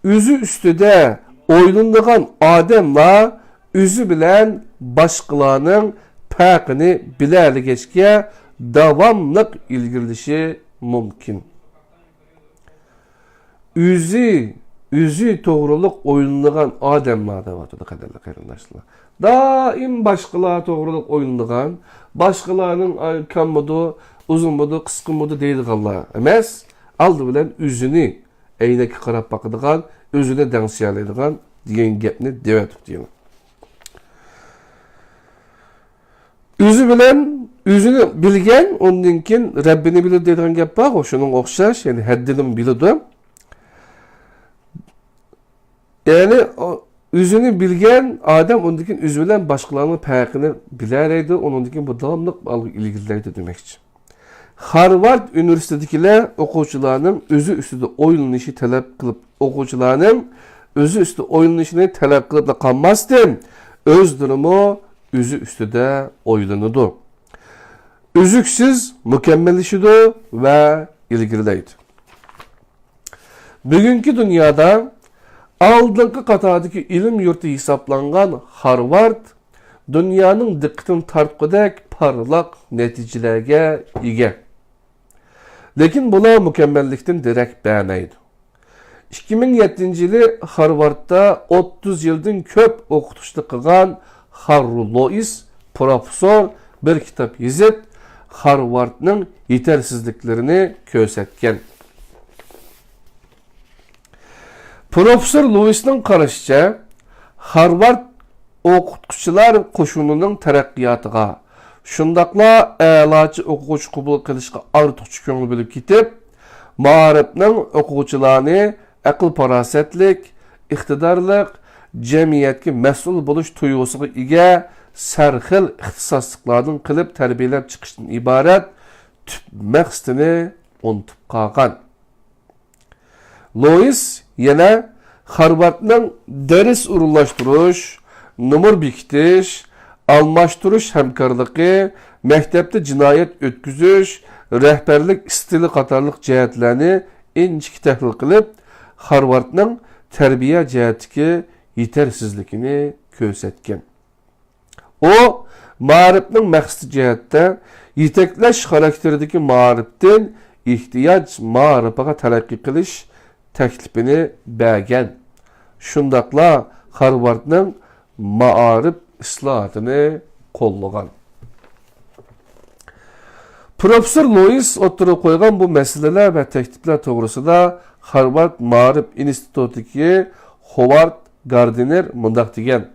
ئۆزى ئۈستىدە ئويلىنىدىغان ئادەملەر ئۆزى بىلەن باشقىلارنىڭ پەرقىنى بىلەلىگەچكە داۋاملىق ئىلگىرىلىشى مۇمكىن. ئۆزى، ئۆزى توغرۇلۇق ئويلىنىدىغان ئادەملەر دەۋاتىدۇ، قەدىرلىك قېرىنداشلار. دائىم باشقىلار توغرۇلۇق ئويلىنىدىغان، باشقىلارنىڭ، ئاي، كاممىدۇ، ئۇزۇنمىدۇ، قىسقىمىدۇ دەيدىغانلار ئەمەس، ئالدى بىلەن ئۆزىنى ئەينەككە قاراپ باقىدىغان، ئۆزىنى دەڭسىيەلەيدىغان دېگەن گەپنى دەۋاتىپتۇ يەنە. ئۆزى بىلەن ئۆزىنى بىلگەن، ئۇندىن كېيىن رەببىنى بىلىدۇ دەيدىغان گەپ بارغۇ، شۇنىڭغا ئوخشاش، يەنى ھەددىنىمۇ بىلىدۇ. يەنى ئۆزىنى بىلگەن ئادەم ئۇندىن كېيىن ئۆزى بىلەن باشقىلارنىڭ پەرقىنى بىلەلەيدۇ، ئۇنىڭدىن كېيىن بۇ داۋاملىق ئالغا ئىلگىرىلەيدۇ دېمەكچى. خارۋارد ئۇنىۋېرسىتېتىدىكىلەر ئوقۇغۇچىلارنىڭ ئۆزى ئۈستىدە ئويلىنىشى تەلەپ قىلىپ، ئوقۇغۇچىلارنىڭ ئۆزى ئۈستىدە ئويلىنىشىنى تەلەپ قىلىپلا قالماستىن، ئۆزلىرىمۇ ئۆزى ئۈستىدە ئويلىنىدۇ. ئۈزۈكسىز مۇكەممەللىشىدۇ ۋە ئىلگىرىلەيدۇ. بۈگۈنكى دۇنيادا ئالدىنقى قاتاردىكى ئىلىم يۇرتى ھېسابلانغان خارۋارد دۇنيانىڭ دىققىتىنى تارتقۇدەك پارلاق نەتىجىلەرگە ئىگە. لېكىن بۇلار مۇكەممەللىكتىن دېرەك بەرمەيدۇ. ئىككى مىڭ يەتتىنچى يىلى خارۋاردتا ئوتتۇز يىلدىن كۆپ ئوقۇتقۇچىلىق قىلغان خاررو لوئىس پروفېسسور بىر كىتاب يېزىپ، خارۋاردنىڭ يېتەرسىزلىكلىرىنى كۆرسەتكەن. پروفېسسور لوئىسنىڭ قارىشىچە، خارۋارد ئوقۇتقۇچىلار قوشۇنىنىڭ تەرەققىياتىغا، شۇنداقلا ئەلاچى ئوقۇغۇچى قوبۇل قىلىشقا ئارتۇقچە كۆڭۈل بۆلۈپ كېتىپ، مائارىپنىڭ ئوقۇغۇچىلارنى ئەقىل-پاراسەتلىك، ئىقتىدارلىق، جەمئىيەتكە مەسئۇل بولۇش تۇيغۇسىغا ئىگە، سەرخىل ئىختىساسلىقلاردىن قىلىپ تەربىيەلەپ چىقىشتىن ئىبارەت تۈپ مەقسىتىنى ئۇنتۇپ قالغان. لوئىس يەنە خارۋاردنىڭ دەرس ئورۇنلاشتۇرۇش، نومۇر بېكىتىش، ئالماشتۇرۇش ھەمكارلىقى، مەكتەپتە جىنايەت ئۆتكۈزۈش، رەھبەرلىك ئىستىلى قاتارلىق جەھەتلەرنى ئىنچىكە تەھلىل قىلىپ، خارۋاردنىڭ تەربىيە جەھەتتىكى يېتەرسىزلىكىنى كۆرسەتكەن. ئۇ مائارىپنىڭ مەقسىتى جەھەتتە يېتەكلەش خاراكتېرىدىكى مائارىپتىن ئېھتىياج مائارىپىغا تەرەققىي قىلىش تەكلىپىنى بەرگەن. شۇنداقلا خارۋاردنىڭ مائارىپ ئىسلاھاتىنى قوللىغان. پروفېسسور لوئىس ئوتتۇرىغا قويغان بۇ مەسىلىلەر ۋە تەكلىپلەر توغرىسىدا خارۋارد مائارىپ ئىنستىتۇتىدىكى خوۋارد گاردىنېر مۇنداق دېگەن: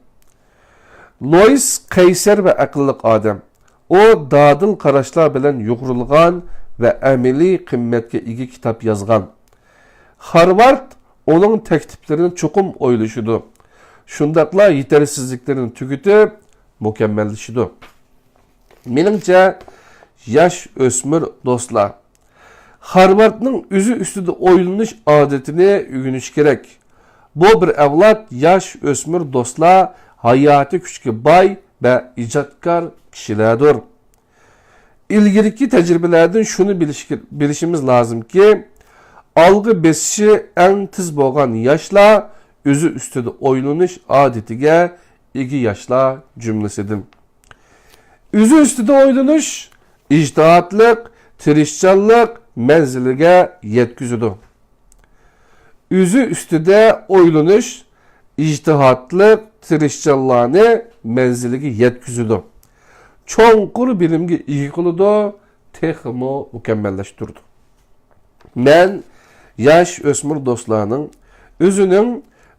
لوئىس قەيسەر ۋە ئەقىللىق ئادەم. ئۇ دادىل قاراشلار بىلەن يۇغۇرۇلغان ۋە ئەمەلىي قىممەتكە ئىگە كىتاب يازغان. خارۋارد ئۇنىڭ تەكلىپلىرىنى چوقۇم ئويلىشىدۇ. شۇنداقلا يېتەرسىزلىكلىرىنى تۈگىتىپ، مۇكەممەللىشىدۇ. مېنىڭچە، ياش ئۆسمۈر دوستلار، خارۋاردنىڭ ئۆزى ئۈستىدە ئويلىنىش ئادىتىنى ئۆگىنىشى كېرەك. بۇ بىر ئەۋلاد ياش ئۆسمۈر دوستلار ھاياتىي كۈچكە باي ۋە ئىجادكار كىشىلەردۇر. ئىلگىرىكى تەجرىبىلەردىن شۇنى بىلىش-، بىلىشىمىز لازىمكى، ئالغا بېسىشى ئەڭ تېز بولغان ياشلار ئۆزى ئۈستىدە ئويلىنىش ئادىتىگە ئىگە ياشلار جۈملىسىدىن. ئۆزى ئۈستىدە ئويلىنىش، ئىجتىھاتلىق، تىرىشچانلىق مەنزىلىگە يەتكۈزىدۇ. ئۆزى ئۈستىدە ئويلىنىش، ئىجتىھاتلىق، تىرىشچانلارنى مەنزىلىگە يەتكۈزىدۇ. چوڭقۇر بىلىمگە ئىگە قىلىدۇ، تېخىمۇ مۇكەممەللەشتۈرىدۇ. مەن ياش ئۆسمۈر دوستلارنىڭ ئۆزىنىڭ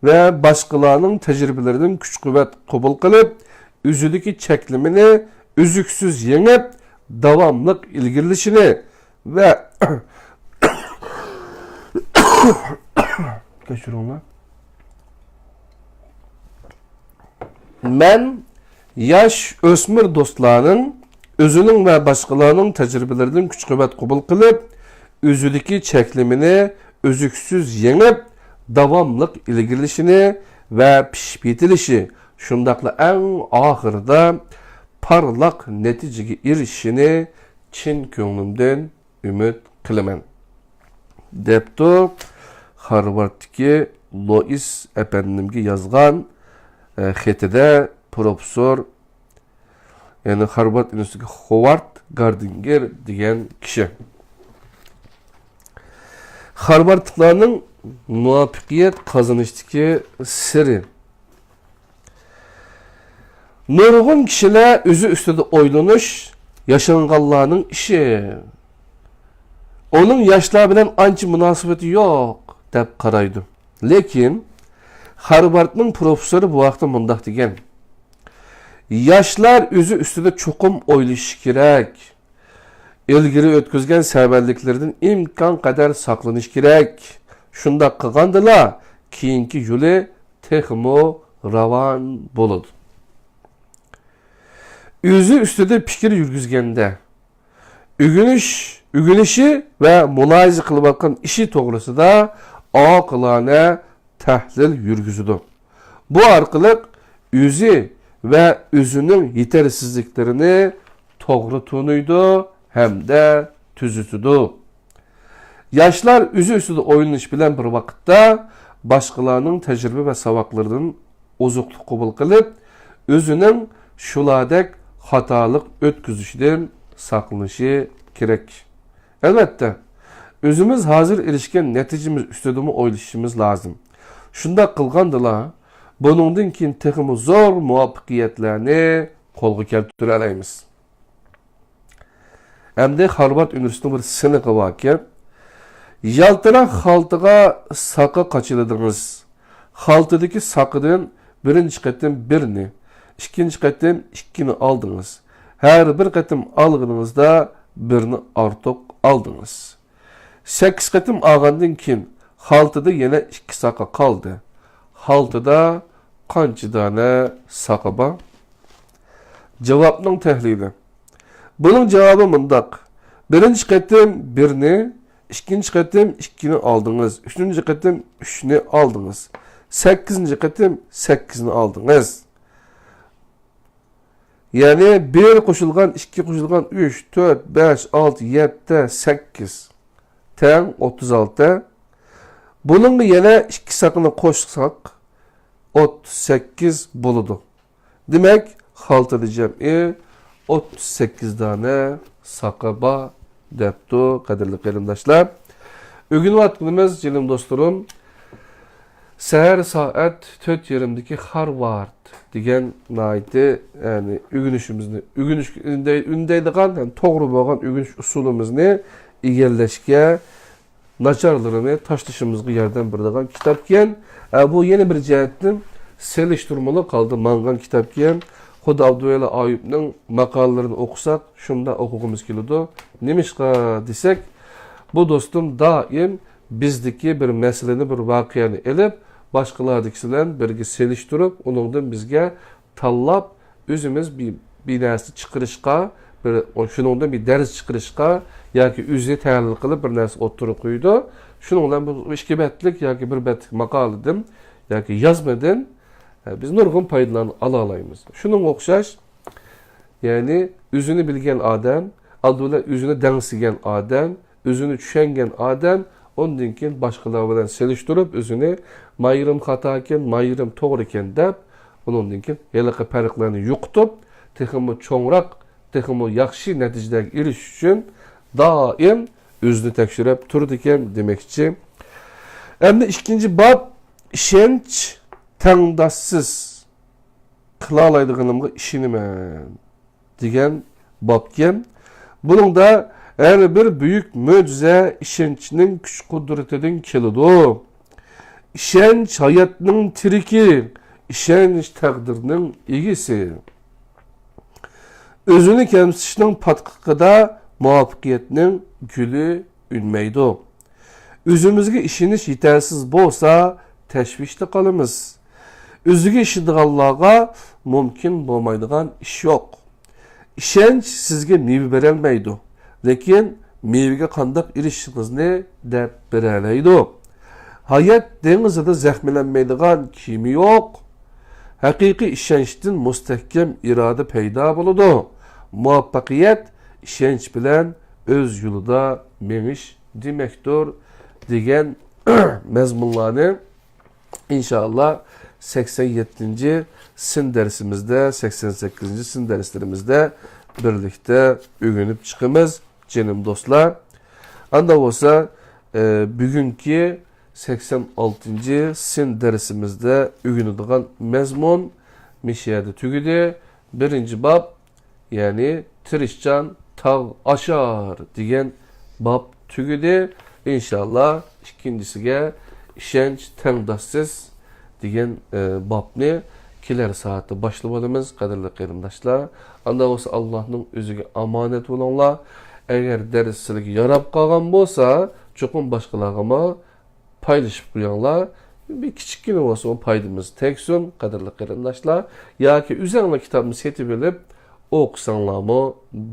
ۋە باشقىلارنىڭ تەجرىبىلىرىدىن كۈچ-قۇۋۋەت قوبۇل قىلىپ، ئۆزىدىكى چەكلىمىنى ئۈزۈكسىز يېڭىپ، داۋاملىق ئىلگىرىلىشىنى ۋە كەچۈرۈڭلار. مەن ياش ئۆسمۈر دوستلارنىڭ ئۆزىنىڭ ۋە باشقىلارنىڭ تەجرىبىلىرىدىن كۈچ-قۇۋۋەت قوبۇل قىلىپ، ئۆزىدىكى چەكلىمىنى ئۈزۈكسىز يېڭىپ، داۋاملىق ئىلگىرىلىشىنى ۋە پىشىپ يېتىلىشى، شۇنداقلا ئەڭ ئاخىرىدا پارلاق نەتىجىگە ئېرىشىشىنى چىن كۆڭلۈمدىن ئۈمىد قىلىمەن، دەپتۇ خارۋاردتىكى لوئىس ئەپەندىمگە يازغان، ئە، خېتىدە پروفېسسور يەنى خارۋارد ئۇنىۋېرسىتېتىدىكى خوۋارد گاردىنگېر دېگەن كىشى. خارۋاردلىقلارنىڭ مۇۋەپپەقىيەت قازىنىشتىكى سىرى. نۇرغۇن كىشىلەر ئۆزى ئۈستىدە ئويلىنىش ياشانغانلارنىڭ ئىشى. ئۇنىڭ ياشلار بىلەن ئانچە مۇناسىۋىتى يوق، دەپ قارايدۇ. لېكىن خارۋاردنىڭ پروفېسسورى بۇ ھەقتە مۇنداق دېگەن: ياشلار ئۆزى ئۈستىدە چوقۇم ئويلىشىشى كېرەك. ئىلگىرى ئۆتكۈزگەن سەۋەنلىكلىرىدىن ئىمكان قەدەر ساقلىنىش كېرەك. شۇنداق قىلغاندىلا، كېيىنكى يولى تېخىمۇ راۋان بولىدۇ. ئۆزى ئۈستىدە پىكىر يۈرگۈزگەندە، ئۆگىنىش، ئۆگىنىشى ۋە مۇلاھىزە قىلىۋاتقان ئىشى توغرىسىدا ئاقىلانە تەھلىل يۈرگۈزىدۇ. بۇ ئارقىلىق ئۆزى ۋە ئۆزىنىڭ يېتەرسىزلىكلىرىنى توغرا تونۇيدۇ ھەمدە تۈزىتىدۇ. ياشلار ئۆزى ئۈستىدە ئويلىنىش بىلەن بىر ۋاقىتتا باشقىلارنىڭ تەجرىبە ۋە ساۋاقلىرىدىن ئوزۇقلۇق قوبۇل قىلىپ، ئۆزىنىڭ شۇلاردەك خاتالىق ئۆتكۈزۈشىدىن ساقلىنىشى كېرەك. ئەلۋەتتە، ئۆزىمىز ھازىر ئېرىشكەن نەتىجىمىز ئۈستىدىمۇ ئويلىشىشىمىز لازىم. شۇنداق قىلغاندىلا، بۇنىڭدىن كېيىن تېخىمۇ زور مۇۋەپپەقىيەتلەرنى قولغا كەلتۈرەلەيمىز. ئەمدى خارۋارد ئۇنىۋېرسىتېتىنىڭ بىر سىنىقى باركەن. يالتىراق خالتىغا ساقا قاچىلىدىڭىز. خالتىدىكى ساقىدىن بىرىنچى قېتىم بىرنى، ئىككىنچى قېتىم ئىككىنى ئالدىڭىز. ھەر بىر قېتىم ئالغىنىڭىزدا بىرنى ئارتۇق ئالدىڭىز. سەككىز قېتىم ئالغاندىن كېيىن خالتىدا يەنە ئىككى ساقا قالدى. خالتىدا قانچە دانە ساقا بار؟ جاۋابنىڭ تەھلىلى. بۇنىڭ جاۋابى مۇنداق. بىرىنچى قېتىم بىرنى، ئىككىنچى قېتىم ئىككىنى ئالدىڭىز، ئۈچىنچى قېتىم ئۈچنى ئالدىڭىز، سەككىزىنچى قېتىم سەككىزنى ئالدىڭىز. يەنى بىر قوشۇلغان ئىككى قوشۇلغان ئۈچ، تۆت، بەش، ئالتە، يەتتە، سەككىز تەڭ ئوتتۇز ئالتە. بۇنىڭغا يەنە ئىككى ساقىنى قوشساق، ئوتتۇز سەككىز بولىدۇ. دېمەك، خالتىدا جەمئىي ئوتتۇز سەككىز دانە ساقا بار، دەپتۇ، قەدىرلىك قېرىنداشلار. ئۆگىنىۋاتقىنىمىز، جېنىم دوستلىرىم، سەھەر سائەت تۆت يېرىمدىكى خارۋارد دېگەن ناھايىتى، يەنى ئۆگىنىشىمىزنى، ئۆگىنىش، ئۈندەي-، ئۈندەيدىغان، يەنى توغرا بولغان ئۆگىنىش ئۇسۇلىمىزنى ئىگىلەشكە، ناچارلىرىنى تاشلىشىمىزغا ياردەم بېرىدىغان كىتابكەن. ئە، بۇ يەنە بىر جەھەتتىن سېلىشتۇرمىلىق ھالدا ماڭغان كىتابكەن. خۇددى ئابدۇۋەلى ئايۇپنىڭ ماقالىلىرىنى ئوقۇساق، شۇنداق ئوقۇغۇمىز كېلىدۇ. نېمىشقا دېسەك، بۇ دوستۇم دائىم بىزدىكى بىر مەسىلىنى، بىر ۋەقەنى ئېلىپ، باشقىلاردىكىسى بىلەن بىرگە سېلىشتۇرۇپ، ئۇنىڭدىن بىزگە تاللاپ، ئۆزىمىز بىر، بىر نەرسە چىقىرىشقا، بىر، شۇنىڭدىن بىر دەرس چىقىرىشقا ياكى ئۆزى تەھلىل قىلىپ بىر نەرسە ئوتتۇرىغا قويىدۇ. شۇنىڭ بىلەن بۇ ئىككى بەتلىك ياكى بىر بەتلىك ماقالىدىن ياكى يازمىدىن، ئە، بىز نۇرغۇن پايدىلارنى ئالالايمىز. شۇنىڭغا ئوخشاش، يەنى ئۆزىنى بىلگەن ئادەم، ئالدى بىلەن ئۆزىنى دەڭسىگەن ئادەم، ئۆزىنى چۈشەنگەن ئادەم ئۇندىن كېيىن باشقىلار بىلەن سېلىشتۇرۇپ ئۆزىنى، ما يېرىم خاتاكەن، ما يېرىم توغرىكەن دەپ، ئۇنىڭدىن كېيىن ھېلىقى پەرقلەرنى يوقىتىپ، تېخىمۇ چوڭراق، تېخىمۇ ياخشى نەتىجىلەرگە ئېرىشىش ئۈچۈن دائىم ئۆزىنى تەكشۈرۈپ تۇرىدىكەن دېمەكچى. ئەمدى ئىككىنچى باب، ئىشەنچ تەڭداشسىز. قىلالايدىغىنىمغا ئىشىنىمەن دېگەن بابكەن. بۇنىڭدا ھەر بىر بۈيۈك مۆجىزە ئىشەنچنىڭ كۈچ-قۇدرىتىدىن كېلىدۇ. ئىشەنچ ھاياتنىڭ تىرىكى، ئىشەنچ تەقدىرنىڭ ئىگىسى. ئۆزىنى كەمسىتىشنىڭ پاتقىقىدا مۇۋەپپەقىيەتنىڭ گۈلى ئۈنمەيدۇ. ئۆزىمىزگە ئىشىنىش يېتەرسىز بولسا، تەشۋىشتە قالىمىز. ئۆزىگە ئىشىنىدىغانلارغا مۇمكىن بولمايدىغان ئىش يوق. ئىشەنچ سىزگە مېۋە بېرەلمەيدۇ، لېكىن مېۋىگە قانداق ئېرىشىشىڭىزنى دەپ بېرەلەيدۇ. ھايات دېڭىزىدا زەخىملەنمەيدىغان كېمە يوق. ھەقىقىي ئىشەنچتىن مۇستەھكەم ئىرادە پەيدا بولىدۇ. مۇۋەپپەقىيەت ئىشەنچ بىلەن ئۆز يولىدا مېڭىش دېمەكتۇر، دېگەن مەزمۇنلارنى ئىنشائاللا سەكسەن يەتتىنچى سىن دەرسىمىزدە، سەكسەن سەككىزىنچى سىن دەرسلىرىمىزدە بىرلىكتە ئۆگىنىپ چىقىمىز، جېنىم دوستلار. ئاندا بولسا، ئە، بۈگۈنكى سەكسەن ئالتىنچى سىن دەرسىمىزدە ئۆگىنىدىغان مەزمۇن مۇشۇ يەردە تۈگىدى. بىرىنچى باب، يەنى تىرىشچان تاغ ئاشار دېگەن باب تۈگىدى. ئىنشاللا ئىككىنچىسىگە ئىشەنچ تەڭداشسىز دېگەن، ئە، بابنى كېلەر سائەتتە باشلىۋالىمىز، قەدىرلىك قېرىنداشلار. ئاندا بولسا ئاللاھنىڭ ئۆزىگە ئامانەت بولۇڭلار. ئەگەر دەرس سىلىگە ياراپ قالغان بولسا، چوقۇم باشقىلارغىمۇ پايلىشىپ قويۇڭلار. بىر كىچىككىنە بولسىمۇ پايدىمىز تەگسۇن، قەدىرلىك قېرىنداشلار. ياكى ئۆزۈڭلار كىتابنى سېتىپ ئېلىپ ئوقۇساڭلارمۇ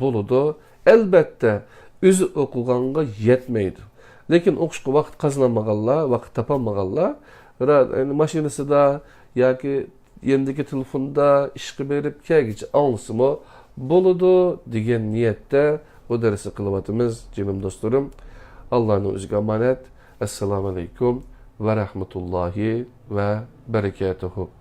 بولىدۇ. ئەلبەتتە، ئۆزى ئوقۇغانغا يەتمەيدۇ. لېكىن ئوقۇشقا ۋاقىت قازىنالمىغانلار، ۋاقىت تاپالمىغانلار، را-، يەنى ماشىنىسىدا ياكى يېنىدىكى تېلېفوندا ئىشقا بېرىپ كەلگۈچە ئاڭلىسىمۇ بولىدۇ دېگەن نىيەتتە بۇ دەرسنى قىلىۋاتىمىز، جېنىم دوستلىرىم. ئاللانىڭ ئۆزىگە ئامانەت. ئەسسالامۇ ئەلەيكۇم ۋە رەھمەتۇللاھى ۋە بەرىكاتۇھۇ.